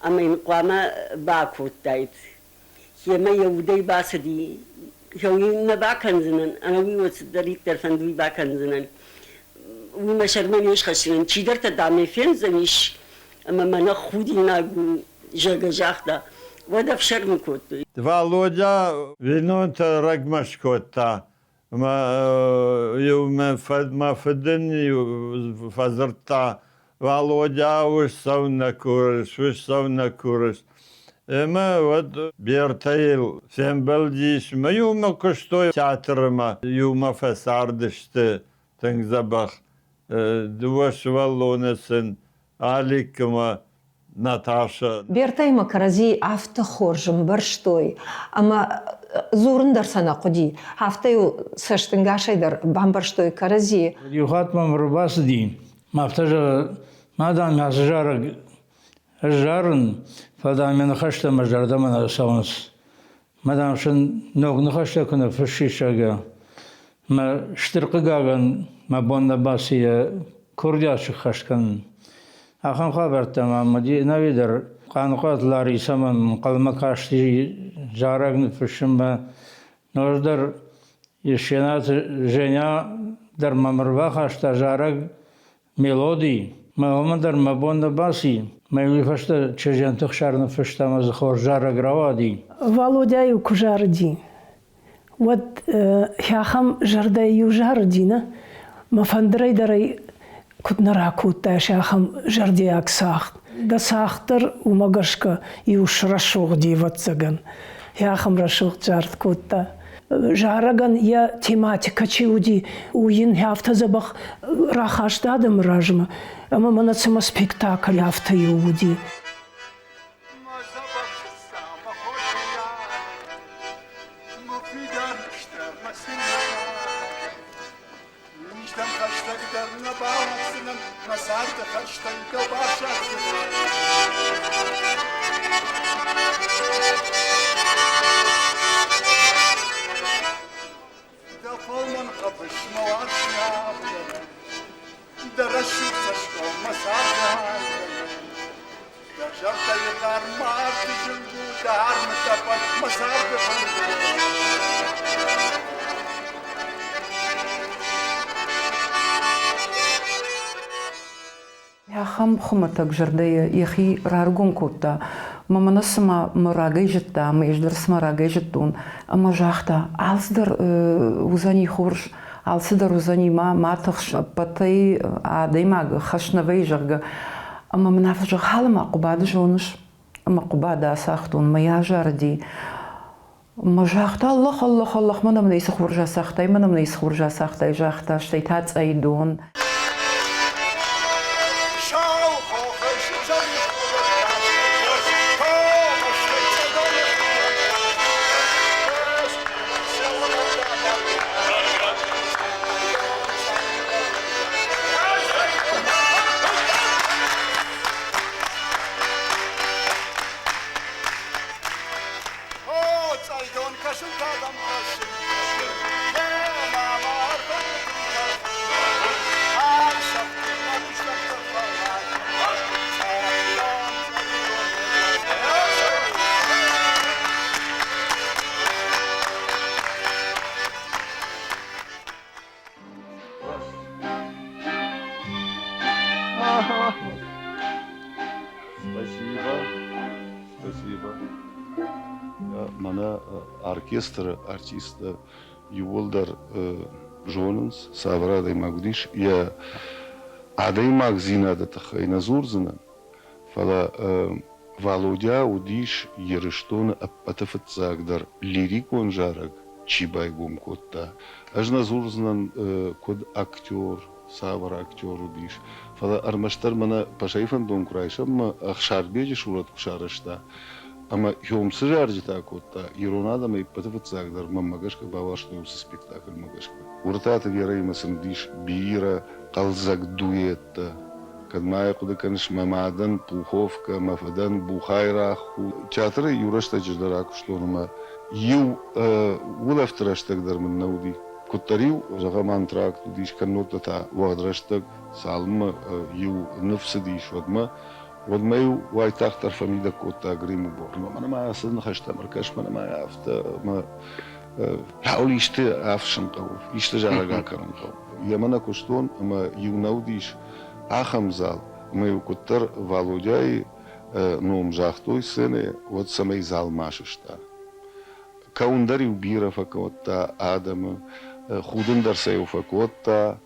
ӕмӕ йын хъуамӕ бакодтаид. Йемӕ йӕ удӕй бацыди. Уый нӕ бакӕндзынӕн, ӕнӕуый уӕд цыдӕриддӕр фӕнды, уый бакӕндзынӕн. Уый мӕ сӕрмӕ не схӕсдзынӕн. Чидӕртӕ, дам, мӕ фендзӕнис, ӕмӕ мӕнӕ худинаг у, зӕгъгӕ, загъта. Уӕд ӕфсӕрмы кодтой. Валодя бинонтӕ рӕгмӕ скодта. Ӕмӕ иу мӕ фыд мӕ фыд ын иу фӕдзырдта, Валодя, ус цӕуыннӕ курыс, ус цӕуыннӕ курыс. Ӕмӕ уӕд Бертӕйыл фембӕлдис мӕ иумӕ куыстой театры мӕ иумӕ фӕцардысты тынг дзӕбӕх. Дыууӕ сывӕллоны сын Алик ӕмӕ Наташӕ. Бертӕимӕ кӕрӕдзи афтӕ хорз ӕмбӕрстой, ӕмӕ дзурын дӕр сӕ нӕ хъуыди. Афтӕ-иу цӕстӕнгасӕй дӕр бамбӕрстой кӕрӕдзийы. Иу хатт мӕм ӕрбацыди, афтӕ зӕгъы, ма, дам, ацы зарӕг ӕз зарын, фӕлӕ, дам, мӕ ныхӕстӕ мӕ зӕрдӕмӕ нӕ цӕуынц. Мӕ, дам, сын ног ныхӕстӕ куы ныффыссис, зӕгъгӕ. Мӕ стыр хъыгагӕн, мӕ бон нӕ баци йӕ курдиат сыххӕст кӕнын. Ахӕм хабӕрттӕ ма Мӕдинӕйы дӕр Хъаныхъуаты Ларисӕмӕ ӕнхъӕлмӕ касти зарӕг ныффыссынмӕ. Ноджыдӕр Есенаты Женя дӕр мӕм ӕрбахаста зарӕг мелоди. Мӕ уымӕн дӕр мӕ бон нӕ баци. Мӕ уый фӕстӕ Чыздженты Хсар ныффыста ӕмӕ дзы хорз зарӕг рауади. Валодя-иу куы зарыди, уӕд ахӕм зӕрдӕйы-иу зарыди, нӕ? Мӕ фӕндырӕй дӕр ӕй куыд нӕ ракодтаис ахӕм зӕрдиаг цагъд. Дӕ цагъд дӕр уымӕ гӕсгӕ иу срӕсугъди, ӕвӕццӕгӕн. Ахӕм рӕсугъд зард кодта. Зарӕгӕн йӕ тематикӕ чи уыди, уый йын афтӕ дзӕбӕх рахаста адӕмы размӕ, ӕмӕ мӕнӕ цыма спектакль афтӕ-иу уыди. Низтӕм хӕстӕгдӕр нӕ бауадздзынӕн, мӕ царды хӕрзтӕн дӕу бафсаддзынӕн. Дӕ фӕлмӕн хъӕбыс мӕ уарзты авдӕнӕн, Дӕ рӕсугъд цӕсгом мӕ царды айдӕнӕн. Дӕ зӕрдӕйы хъарм мӕ арты зынг у, Дӕ армы тъӕпӕн мӕ царды фынг у. Ахӕм хуымӕтӕг зӕрдӕйы йӕхи раргом кодта. Мӕ мӕнӕ цыма мӕ рагӕй зыдта, ӕмӕ ӕз дӕр цыма рагӕй зыдтон. Ӕмӕ загъта, алцыдӕр уыдзӕни хорз, алцыдӕр уыдзӕни, ма, ма тыхс, ӕппӕтӕй адӕймаг хӕс нӕ вӕййы, зӕгъгӕ. Ӕмӕ мын афтӕ зӕгъ, Халымӕ Хъуыбады зоныс? Ӕмӕ Хъуыбады ацагътон, мӕ азарыди. Ма загъта, Аллах, Аллах, Аллах, мӕнӕ мын ӕй цы хорз ацагътай, мӕнӕ мын ӕй цы хорз ацагътай, загъта, стӕй та цъӕйдон. Сау хохы сызӕри О, цъайдон кӕсын кӕдӕм кӕсын? Спасибо. Спасибо. Мӕнӕ оркестры артисттӕ иууылдӕр зонынц, цавӕр адӕймаг уыдис. Йӕ адӕймагдзинады тыххӕй нӕ дзурдзынӕн, фӕлӕ Валодя уыдис Ирыстоны ӕппӕты фыццагдӕр лирикон зарӕг чи байгом кодта. Ӕз нӕ дзурдзынӕн куыд актер, цавӕр актер уыдис, фӕлӕ ӕрмӕстдӕр мӕнӕ Пашайы фӕндон куы райсӕм ӕмӕ Ӕхсарбеджы сурӕт куы сарӕзта ӕмӕ Хём цы зарджытӕ кодта, ирон адӕмӕй ӕппӕты фыццагдӕр мӕнмӕ гӕсгӕ бауарзтой уыцы спектакльмӕ гӕсгӕ. Уыртаты Верӕимӕ сын уыдис бирӕ хъӕлдзӕг дуэттӕ. Кӕд ма йӕ хъуыды кӕныс, мӕ мадӕн Пуховкӕ, мӕ фыдӕн Бухайрах у. Театры иу рӕстӕджы дӕр акуыстон ӕмӕ иу улӕфты рӕстӕг дӕр мын нӕ уыди. Куыддӕр-иу, зӕгъӕм, антракт уыдис, кӕннод та уӕгъд рӕстӕг, цалынмӕ иу ныв цыдис, уӕдмӕ, уӕдмӕ-иу уайтагъддӕр фӕмидӕг кодта гримы бормӕ. Мӕнӕ ма ацы ныхӕстӕм ӕркӕс, мӕнӕ ма афтӕ ӕмӕ Хъӕуы исты ӕфсын хъӕуы, исты зарӕг акӕнын хъӕуы. Йемӕ нӕ куыстон ӕмӕ иу нӕ уыдис ахӕм зал, ӕмӕ-иу куыддӕр Валодяйы ном загътой сценӕйы, уӕд цӕмӕй зал ма сыста. Кӕуын дӕр-иу бирӕ фӕкодта адӕмы, худын дӕр сӕ-иу фӕкодта,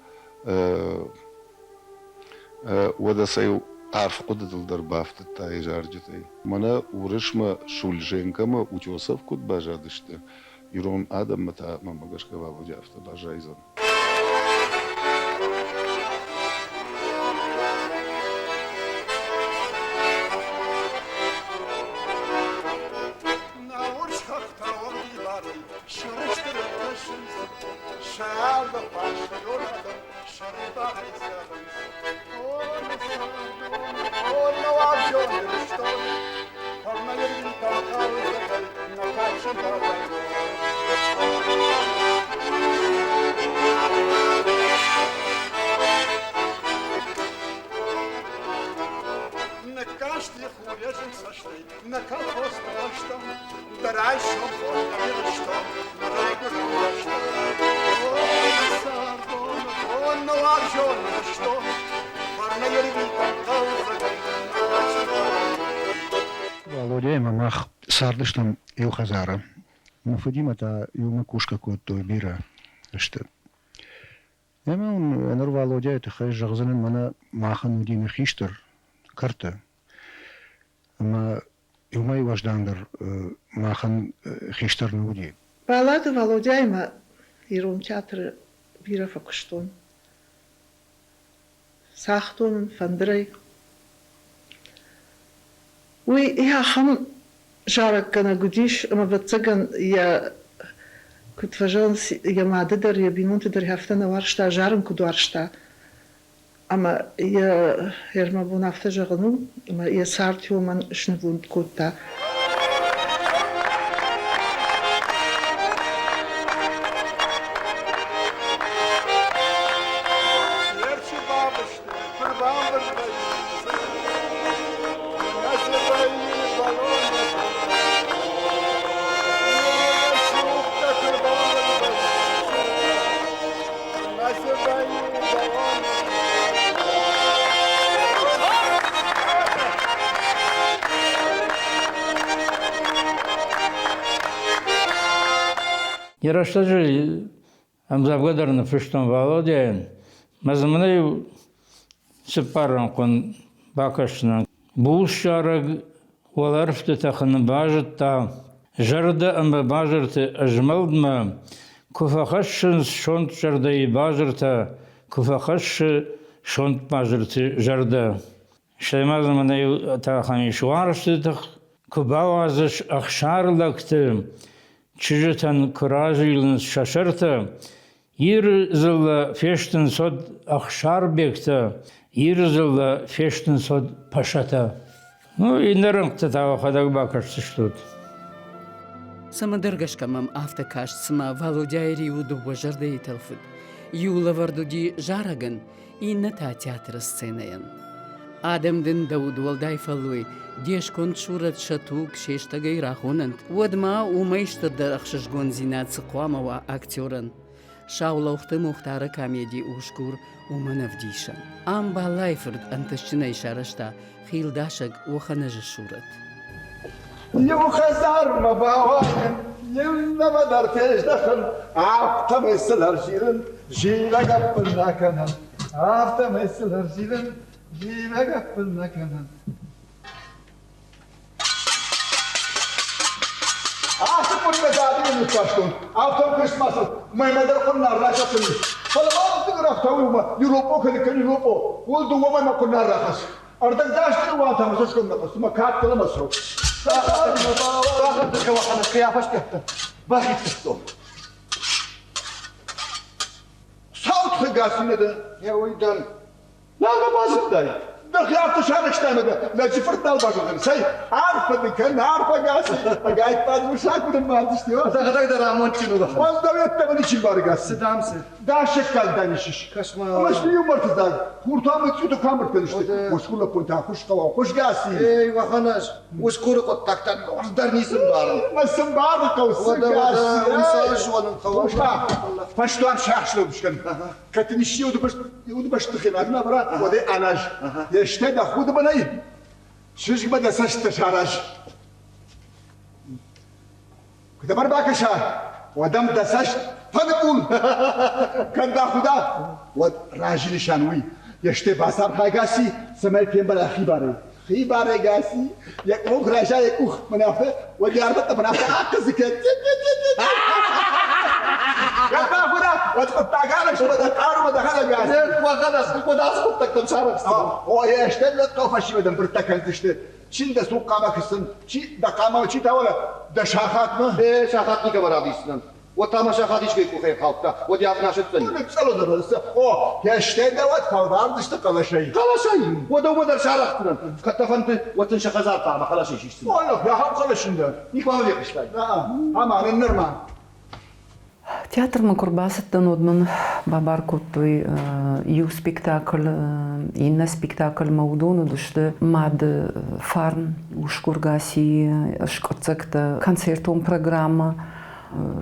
Уӕдӕ сӕ-иу арф хъуыдытыл дӕр бафтыдта йӕ зарджытӕй. Мӕнӕ Уырысмӕ Шульженкомӕ Утесов куыд баззадысты, ирон адӕммӕ та, мӕнмӕ гӕсгӕ, Валодя афтӕ баззайдзӕн. Нӕ урс хӕхтӕ уӕгъдибарӕй сӕрыстырӕй кӕсынц, сӕ алы фарс ирон адӕм сӕрибарӕй цӕрынц. О, нӕ цардон, о, нӕ уарзон Ирыстон, фӕрнӕй ӕрвитӕм хъӕлдзӕгӕй нӕ кадджын бӕрӕгбон. Ныккасти хур йӕ зынг цӕстӕй нӕ колхозты бӕстӕм, дӕ райсом хорз нӕ Ирыстон, нӕ райгуырӕн бӕстӕ. О, нӕ цардон, о, нӕ уарзон Ирыстон, фӕрнӕй ӕрвитӕм хъӕлдзӕгӕй нӕ кадджын Валодяимӕ мах цардыстӕм иу хӕдзары. Мӕ фыдимӕ та иумӕ кусгӕ кодтой бирӕ сты. Ӕмӕ уын ныр Валодяйы тыххӕй зӕгъдзынӕн, мӕнӕ махӕн уыди нӕ хистӕр кӕрты. Ӕмӕ уымӕй уӕздандӕр махӕн хистӕр нӕ уыди. Баллады Валодяимӕ ирон театры бирӕ фӕкуыстон. Цагътон ын фӕндырӕй. Уый ахӕм зарӕггӕнӕг уыдис, ӕмӕ, ӕвӕццӕгӕн, йӕ куыд фӕзӕгъынц, йӕ мады дӕр, йӕ бинонты дӕр афтӕ нӕ уарзта, зарын куыд уарзта. Ӕмӕ йӕ мӕ бон афтӕ зӕгъын у, ӕмӕ йӕ цард уымӕн снывонд кодта. Йӕ рӕстӕджы ӕмдзӕвгӕ дӕр ныффыстон Валодяйӕн. Мӕ дзы мын иу цыппаррӕнхъон бакӕсдзынӕн. Буц зарӕг уӕлӕрвты тӕхын базыдта, зӕрдӕ ӕмӕ базырты ӕзмӕлдмӕ куы фӕхӕссынц сонт зӕрдӕйы базыртӕ, куы фӕхӕссы сонт базырты зӕрдӕ. Стӕй ма дзы мӕнӕ иу тӕхӕн ис уарзты тых, куы бауадзыс ӕхсар лӕгты, чызджытӕн куы разилынц сӕ сӕртӕ, Иры дзыллӕ фестынц уӕд ӕхсарбегтӕ, Иры дзыллӕ фестынц уӕд пашатӕ. Ну, иннӕ рӕнхъытӕ та уӕхӕдӕг бакӕсдзыстут. Цӕмӕдӕр гӕсгӕ мӕм афтӕ каст, цыма Валодяйы риуы дыууӕ зӕрдӕйы тӕлфыд. Иу лӕвӕрд уыди зарӕгӕн, иннӕ та театры сценӕйӕн. Адӕм дын дӕ удуӕлдай фӕллой, де сконд сурӕт сӕ туг се стӕгӕй рахонӕнт, уӕд ма уымӕй стырдӕр ӕхсызгондзинад цы хъуамӕ уа актерӕн? Саулохты Мухтары комеди «Усгур» уымӕн ӕвдисӕн. Ам Баллайы фырт ӕнтыстджынӕй сарӕзта хилдасӕг Оханӕзы сурӕт. Иу хӕдзармӕ бауайын, иннӕмӕ дӕр фездӕхын, афтӕмӕй сыл ӕрзилын, зилӕг ӕппын нӕ кӕнын. Афтӕмӕй сыл ӕрзилын, зилӕг ӕппын нӕ кӕнын. Ацы хъуыддаг адӕмы ныффастон, афтӕ куыстмӕ цыд, мӕнмӕ дӕр хъуыннар рахӕцын ис. Фӕлӕ ма уыцы графтӕ уымӕ Европо кӕны кӕн Европо, уыл дыууӕ мӕймӕ хъуыннар рахӕсс. Ӕрдӕгдӕсты уатӕм цӕсгом нӕ хъуысы, мӕ кад дӕлӕмӕ цӕуы. Бахицӕттон. Сау тыгасинӕ дӕ, йӕ уый дӕн. Нал мӕ базыдтай? Дӕхи афтӕ сарӕзтай ӕмӕ дӕ лӕджы фырт нал базондзӕн. Цӕй, арфӕ дын кӕн, арфӕ гас, ӕгайтма дын усаг уыдын мардысты. Дӕхӕдӕг дӕр амондджын у. Уӕз дӕу йеддӕмӕ ничи мбары гас. Цы дам цы? Дӕсӕггаг дӕм исыс. Кӕс-ма. Ӕмӕ сты иу мӕртыдзаг. Хуртӕ ӕмӕ цъиуты куы амбырд кӕнысты. Усгур лӕппутӕ хуыс хъӕуа, хуысгӕси. Эй, уӕхӕнӕз, усгуры хъуыддӕгтӕн ӕз дӕр ницы мбарын. Мӕ цы мбары хъӕу, цы гӕси. Уым цы зонын хъӕуы? Фӕстуар сӕхслӕуд скӕн. Кӕд дын исчи удыбӕстыхъен азмӕ бара, уӕд ӕй аназ. Йе стӕй дӕ худы бынӕй чызгмӕ дӕ цӕстытӕ сараз. Куы дӕм ӕрбакӕса, уӕд ӕм дӕ цӕст фӕныкъул. Кӕд дӕ худа, уӕд разы нысан уый. Йе стӕй бацархайгӕ си, цӕмӕй фембӕла хибарӕй. Хибарӕй гӕси, йӕ къух райса йӕ къух, мӕнӕ афтӕ, уӕд йӕ армы тъӕпӕн афтӕ ахъызы кӕн. Кӕд дӕ худа, уӕд хъуыддаг арӕзт, уӕд хъару, уӕд дӕхӕдӕг гӕси. Уӕхӕдӕг, уӕд ацы хъуыддӕгтӕм сарӕхстӕн. О, йе стӕй лӕг хъӕу фӕсивӕд ӕмбырдтӕ кӕндзысты. Чи дӕ цухъхъамӕ кӕсын, чи дӕ хъама, чи та уӕлӕ дӕ сахатмӕ. Э, сахат никӕмӕ равдисдзынӕн. Уӕд та мӕ сахат искӕй къухӕй хаудта, уӕд йӕ афтӕ сыдтӕн. О, стӕй дӕ уӕд фӕлвардзысты хъӕлӕсӕй. Хъӕлӕсӕй? Уӕдӕ уымӕ дӕр сарӕхтдзынӕн. Кӕд дӕ фӕнды, уӕд сын сӕ хӕдзар хъуамӕ хъӕлӕсӕй сисдзынӕн. О, ахӕм хъӕлӕсын дӕр. Никуы фехъуыстай? Ӕмӕ нын нырма. Театрмӕ куы рбацыдтӕн, уӕд мын бабар кодтой иу спектакль, иннӕ спектакльмӕ уыдон уыдысты Мады фарн, Усгур Гасийы скъуыддзӕгтӕ, концертон программӕ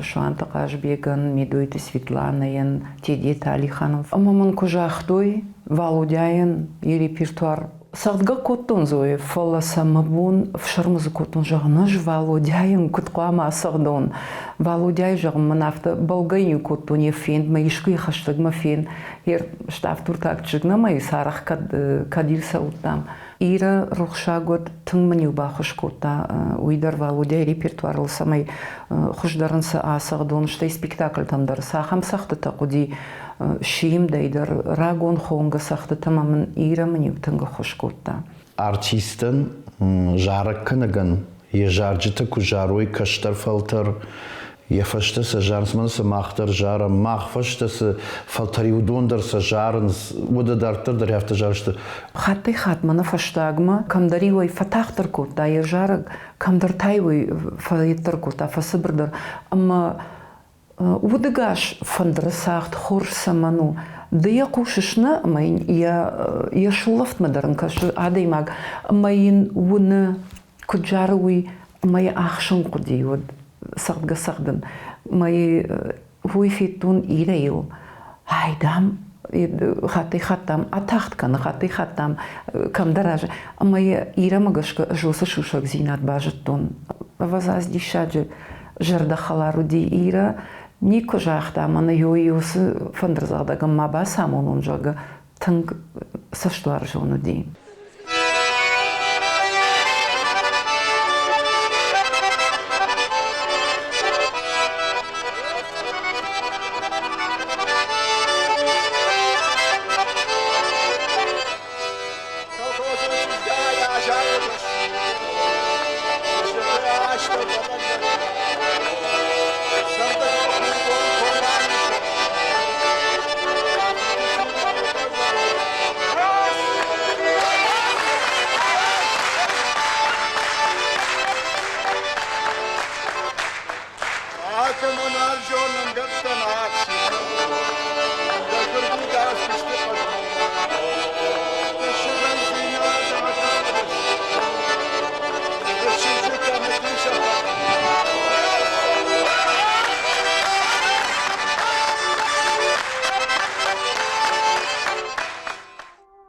Суанты Хъазбегӕн, Медойты Светланӕйӕн, Тедеты Алиханов. Ӕмӕ мын куы загътой Валодяйӕн йӕ репертуар Цӕгъдгӕ кодтон Зоя, фӕлӕ сӕ мӕ бон ӕфсӕрмы дзы кодтон, зӕгъын, ӕз Валодяйӕн куыд хъуамӕ ацӕгъдон. Валодяйы, зӕгъын, мын афтӕ бӕлгӕ-иу кодтон йӕ фендмӕ, искуы йӕ хӕстӕгмӕ фен. Йе ставдуртаг чызг нӕма и, сарӕх кӕд, кӕд-иу цӕуыдтам. Ирӕ рухсаг уӕд, тынг мын-иу баххуыс кодта уый дӕр Валодяйы репертуарыл, цӕмӕй хуыздӕр ын цы ацӕгъдон, стӕй спектакльтӕм дӕр цахӕм цӕгъдтытӕ хъуыди, симдӕй дӕр рагон хонгӕ цӕгъдтытӕ ӕмӕ мын Ирӕ мын-иу тынг ӕххуыс кодта. Артистӕн, зарӕггӕнӕгӕн йӕ зарджытӕ куы зарой кӕстӕр фӕлтӕр, йӕ фӕстӕ сӕ зарынц, мӕнӕ сӕ мах дӕр зарӕм, мах фӕстӕ цы фӕлтӕр и, уыдон дӕр сӕ зарынц, уӕдӕ дарддӕр дӕр афтӕ зарысты. Хаттӕй-хатт мӕнӕ фӕстагмӕ кӕмдӕр-иу ӕй фӕтагъддӕр кодта йӕ зарӕг, кӕмдӕр та-иу ӕй фӕеддӕр кодта, фӕцыбырдӕр. Ӕмӕ Удыгас фӕндыры цагъд хорз цӕмӕн у? Ды йӕ хъусыс нӕ, ӕмӕ йын йӕ, йӕ сулӕфтмӕ дӕр ын кӕсы адӕймаг, ӕмӕ йын уыны, куыд зары уый, ӕмӕ йӕ ӕхсын хъуыди уӕд цӕгъдгӕ-цӕгъдын. Ӕмӕ уый федтон Ирӕйыл. Ай, дам, хаттӕй-хатт дам, атагъд кӕны, хаттӕй-хатт дам, кӕмдӕр азы. Ӕмӕ йӕ Ирӕмӕ гӕсгӕ ӕз уыцы сусӕгдзинад базыдтон. Ӕвӕдза, диссаджы зӕрдӕхӕлар уыди Ирӕ. Никуы загъта, мӕнӕ йой уыцы фӕндырдзӕгъдӕгӕн ма бацамонон, зӕгъгӕ, тынг цӕстуарзон уыди.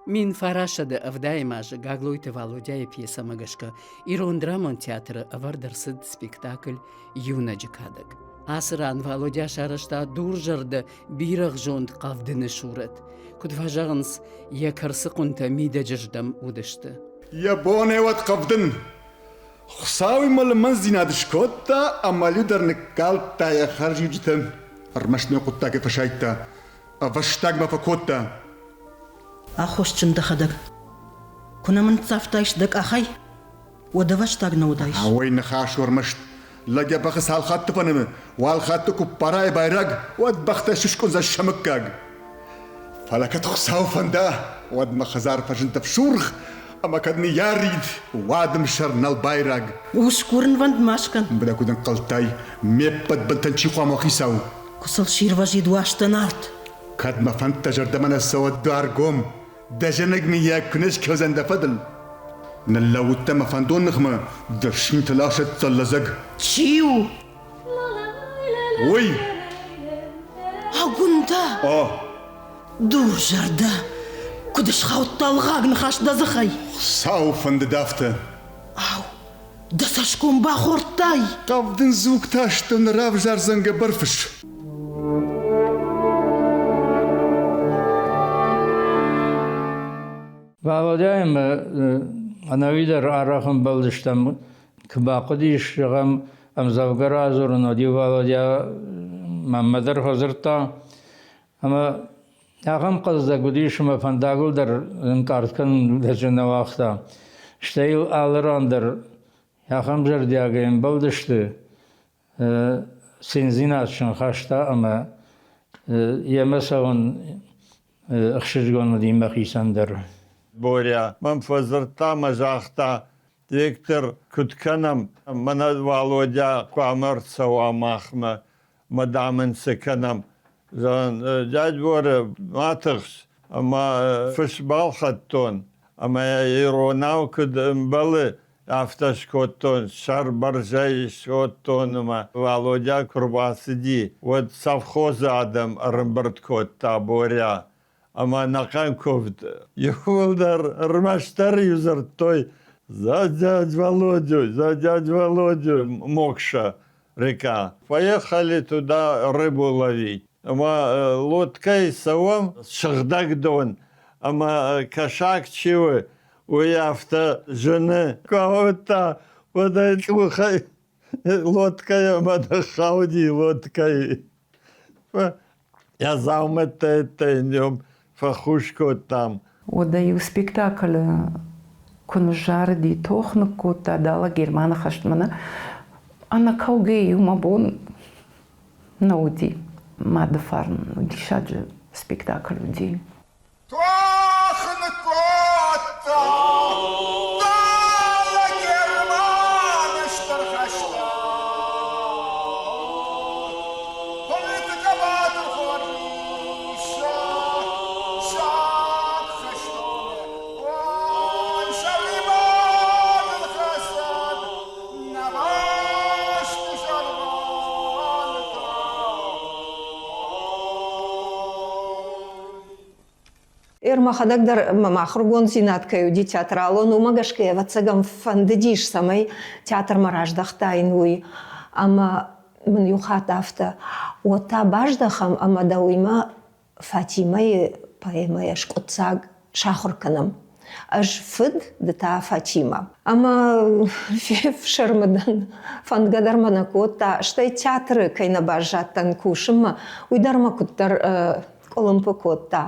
Мин фарасады ӕвдайӕм азы Гаглойты Валодяйы пьесӕмӕ гӕсгӕ Ирон драмон театры ӕвӕрд ӕрцыд спектакль «Иунӕджы кадӕг». Ацы ран Валодя сарӕзта дурзӕрдӕ бирӕгъзонд Хъӕвдыны сурӕт. Куыд фӕзӕгъынц, йӕ кӕрцы хъуынтӕ мидӕджыздӕм уыдысты. Йӕ бонӕй уӕд Хъӕвдын Хуыцауимӕ лымӕндзинад скодта ӕмӕ иу дӕр ныккалдта йӕ хӕрзиуджытӕ, ӕрмӕст нӕ хъуыддагӕй фӕсайдта, ӕвӕстагмӕ фӕкодта. Аххосджын дӕхӕдӕг. Куы нӕ мын ныццавтаис дӕ къахӕй, уӕд ӕвӕстаг нӕ уыдаис. Ауӕй ныхас ӕрмӕст лӕг йӕ бӕхы цал хатты фӕнымы, уал хатты куы ппарай байраг, уӕд бӕхтӕ сыскъуындзӕн сӕ мыггаг. Фӕлӕ кӕд Хуыцау фӕнда, уӕд мӕ хӕдзар фӕзынд ӕфсургъ, ӕмӕ кӕд ныййарид, уадымсӕр нӕлбайраг. Ус курынвӕнд ма скӕн. Бынӕ куыд ӕнхъӕлдтай, ме ппӕт бынтӕн чи хъуамӕ хицау? Куы сыл сирвӕзид уастӕн арт. Кӕд мӕ фӕндтӕ зӕрдӕмӕ нӕ цӕуӕд дӕргом, дӕ зӕнӕг мыййаг куы не скӕудзӕн дӕ фӕдыл. Ныллӕууыдтӕ мӕ фӕндон ныхмӕ, дӕ фсинты ласӕд лӕдзӕг. Чи у? Уый! Агуындӕ! О! Дурзӕрдӕ! Куыд схаудта лгъаг ныхас дӕ дзыхӕй? Хуыцауы фӕндыд афтӕ. Ау, дӕ цӕсгом бахордтай? Хъӕвдын дзугтӕ сты ныр ӕвзардзӕн гӕбӕрфыс. Валодяимӕ ӕнӕуи дӕр арӕх ӕмбӕлдыстӕм, куы бахъуыдис, зӕгъӕм, ӕмдзӕвгӕ радзурын, уӕд-иу Валодя мӕнмӕ дӕр фӕдзырдта. Ӕмӕ ахӕм хъӕлдзӕг уыдис, ӕмӕ фӕндагыл дӕр ӕнкъард кӕнын лӕджы нӕ уагъта. Стӕй йыл алы ран дӕр ахӕм зӕрдиагӕй ӕмбӕлдысты, циндзинад сын хаста ӕмӕ йемӕ цӕуын ӕхсызгон уыди мӕхицӕн дӕр. Боря мӕм фӕдзырдта ӕмӕ загъта, Виктор, куыд кӕнӕм, мӕнӕ Валодя хъуамӕ ӕрцӕуа махмӕ, мӕ дам ын цы кӕнӕм. Зӕгъын, дядь Боря, ма тыхс, ӕмӕ фыс балхӕдтон, ӕмӕ иронау куыд ӕмбӕлы, афтӕ скодтон, сӕрбӕрзӕй скодтон ӕмӕ Валодя куы рбацыди, уӕд совхозы адӕм ӕрӕмбырд кодта Боря ӕмӕ ӕнӕхъӕн куывд иууылдӕр ӕрмӕстдӕр-иу дзырдтой «За дядь Володю, за дядь Володю, Мокша река». Поехали туда рыбу ловить. Ӕмӕ лодкӕй цӕуӕм сыгъдӕг дон, ӕмӕ кӕсаг чи у, уый афтӕ зыны. Куы ауыдта, уӕд ӕй къухӕй лодкӕйы ӕмӕ ныххауди лодкӕйы. Йӕ дзаумӕттӕ йын фӕхус кодтам. Уӕдӕ-иу спектаклы куы ныззарыди, тох ныккодта дӕлӕ Германы хӕстмӕ нӕ, ӕнӕкӕугӕ-иу мӕ бон нӕ уыди. Мады фарн диссаджы спектакль уыди. Тох ныккодта дӕлӕ Германы стыр хӕсты. Поэты хъӕбатыр хорз саг хӕстоны, ой, сӕрибарыл хӕцӕд нӕ бӕсты сӕрвӕлтау. Эр мӕхӕдӕг дӕр мӕм ахуыргонддзинад кӕй уыди театралон, уымӕ гӕсгӕ, ӕвӕццӕгӕн, фӕндыдис, цӕмӕй театрмӕ раздӕхтаин, уый. Ӕмӕ мын иу хатт афтӕ, уӕд та баздӕхӕм ӕмӕ дӕуимӕ Фатимӕйы поэмӕйӕ скъуыддзаг сахуыр кӕнӕм. Ӕз фыд, ды та Фатимӕ. Ӕмӕ фефсӕрмы дӕн, фӕндгӕ дӕр мӕ нӕ кодта, стӕй театры кӕй нӕ баззадтӕн кусынмӕ, уый дӕр мӕ куыддӕр къуылымпы кодта.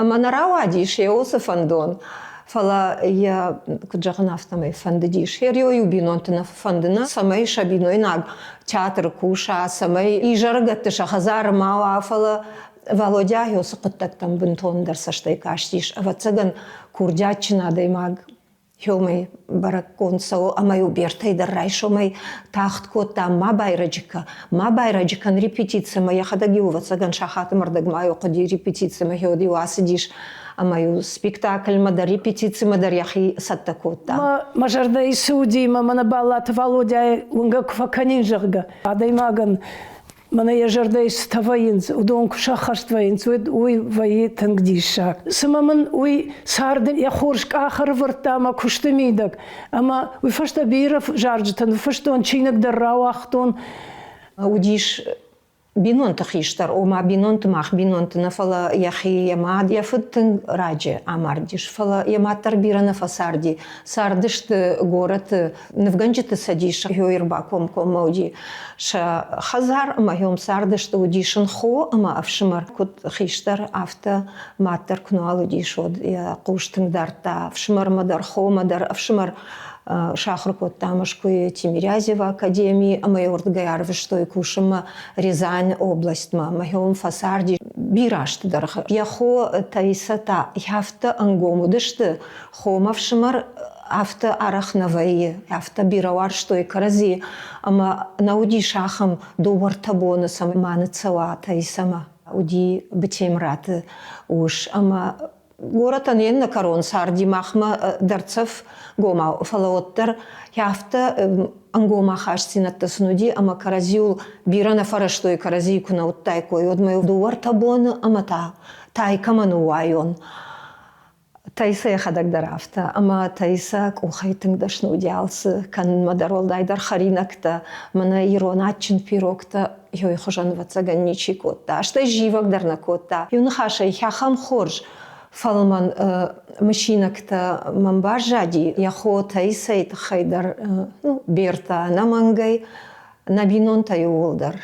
Ӕмӕ нӕ рауадис йӕ уыцы фӕндон, фӕлӕ йӕ, куыд зӕгъын, афтӕмӕй фӕндыдис. Йӕ риуы бинонты нӕ фӕнды нӕ, цӕмӕй сӕ бинойнаг театры куса, цӕмӕй изӕрыгӕтты сӕ хӕдзары ма уа, фӕлӕ Валодя уыцы хъуыддӕгтӕм бынтондӕр цӕстӕй кастис. Ӕвӕццӕгӕн, курдиатджын адӕймаг Хёмӕй бӕрӕггонд цӕуы ӕмӕ-иу Бертӕй дӕр райсомӕй тагъд кодта ма байрӕджы кӕ, ма байрӕджы кӕн репетицимӕ, йӕхӕдӕг-иу ӕвӕццӕгӕн сахаты мӕрдӕгмӕ-иу хъуыди репетицимӕ, уӕд-иу ацыдис ӕмӕ-иу спектакльмӕ дӕр, репетицимӕ дӕр йӕхи цӕттӕ кодта. Мӕ зӕрдӕйы цы уыди, мӕ мӕнӕ Баллаты Валодяйы уынгӕ куы фӕкӕнин, зӕгъгӕ, адӕймагӕн мӕнӕ йӕ зӕрдӕйы цытӕ вӕййынц, уыдон куы сӕххӕст вӕййынц, уӕд уый вӕййы тынг диссаг. Цымӕ мын уый царды йӕ хорз къах ӕрывӕрдта мӕ куысты мидӕг, ӕмӕ уый фӕстӕ бирӕ зарджытӕ ныффыстон, чиныг дӕр рауагътон. Уыдис бинонты хистӕр, ома бинонты мах бинонты нӕ, фӕлӕ йӕхи йӕ мад, йӕ фыд тынг раджы амардис, фӕлӕ йӕ мад дӕр бирӕ нӕ фӕцарди. Цардысты горӕты Нывгӕнджыты цӕдис Хёйы ӕрбакомкоммӕ уыди сӕ хӕдзар ӕмӕ йӕм цардысты, уыдис ын хо ӕмӕ ӕфсымӕр. Куыд хистӕр, афтӕ мад дӕр куы нал уыдис, уӕд йӕ хъус тынг дардта ӕфсымӕрмӕ дӕр, хомӕ дӕр. Ӕфсымӕр сахуыр кодта Мӕскуыйы Тимирязевы академийы ӕмӕ йӕ уырдыгӕй арвыстой кусынмӕ Рязань областмӕ. Ӕмӕ уым фӕцарди. Бирӕ азты дӕргъы. Йӕ хо Таисӕ та афтӕ ӕнгом уыдысты, хо ӕмӕ фсымӕр афтӕ арӕх нӕ вӕййы, афтӕ бирӕ уарзтой кӕрӕдзи, ӕмӕ нӕ уыдис ахӕм дыууӕ-ӕртӕ боны сӕм ма ныццӕуа Таисӕмӕ. Уыди Бытемыраты ус ӕмӕ горӕтӕн йе ннӕ кӕрон царди махмӕ дӕрддзӕф гомау, фӕлӕ уӕддӕр афтӕ ӕнгом ахастдзинӕдтӕ сын уыди ӕмӕ кӕрӕдзиуыл бирӕ нӕ фӕрӕзтой, кӕрӕдзийы куы нӕ уыдтаиккой, уӕд ма дыууӕ-ӕртӕ боны ӕмӕ та тай кӕмӕ ныууайон. Таисӕ йӕхӕдӕг дӕр афтӕ, ӕмӕ Таисӕ къухӕй тынг дӕсны уыди алцы кӕнынмӕ дӕр, уӕлдайдӕр хӕринӕгтӕ, мӕнӕ ирон адджын пирогтӕ йой хуызӕн, ӕвӕццӕгӕн, ничи кодта. Стӕй зивӕг дӕр нӕ кодта. Иу ныхасӕй, ахӕм хорз фӕлмӕн мысинӕгтӕ мӕм баззади йӕ хо Таисӕйы тыххӕй дӕр, ну, Бертӕ ӕнӕмӕнгӕй, нӕ бинонтӕ иууылдӕр.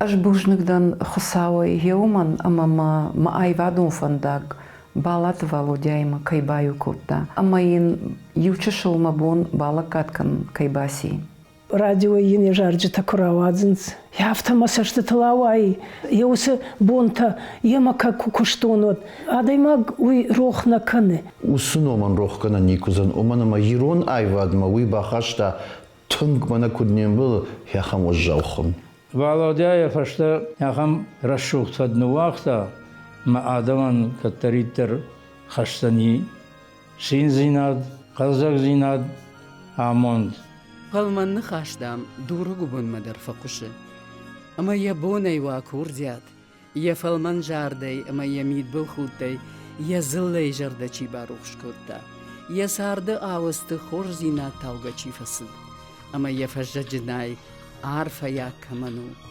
Ӕз бузныг дӕн Хуыцауӕй гъе уымӕн, ӕмӕ мӕ мӕ аивадон фӕндаг Балаты Валодяимӕ кӕй баиу кодта ӕмӕ йын иучысыл мӕ бон балӕггад кӕнын кӕй баци. Радиойы йын йӕ зарджытӕ куы рауадзынц, афтӕ мӕ цӕстытыл ауайы, йӕ уыцы бонтӕ йемӕ куы куыстон, уӕд. Адӕймаг уый рох нӕ кӕны. Уыцы номӕн рохгӕнӕн никуы уыдзӕн, уымӕн ӕмӕ ирон аивадмӕ уый бахаста тынг мӕнӕ куыд не мбӕлы, ахӕм уӕззау хуын. Валодя йӕ фӕстӕ ахӕм рӕсугъд фӕд ныууагъта, мӕ адӕмӕн кӕддӕриддӕр хӕсдзӕни циндзинад, хъӕлдзӕгдзинад, амонд. Фӕлмӕн ныхас, дам, дуры гуыбынмӕ дӕр фӕхъуысы. Ӕмӕ йӕ бонӕй уа курдиат, йӕ фӕлмӕн зардӕй ӕмӕ йӕ мидбылхудтӕй йӕ дзыллӕйы зӕрдӕ чи барухс кодта, йӕ царды ауӕдзты хорздзинад таугӕ чи фӕцыд ӕмӕ йӕ фӕззӕджы най арфӕйаг кӕмӕн у.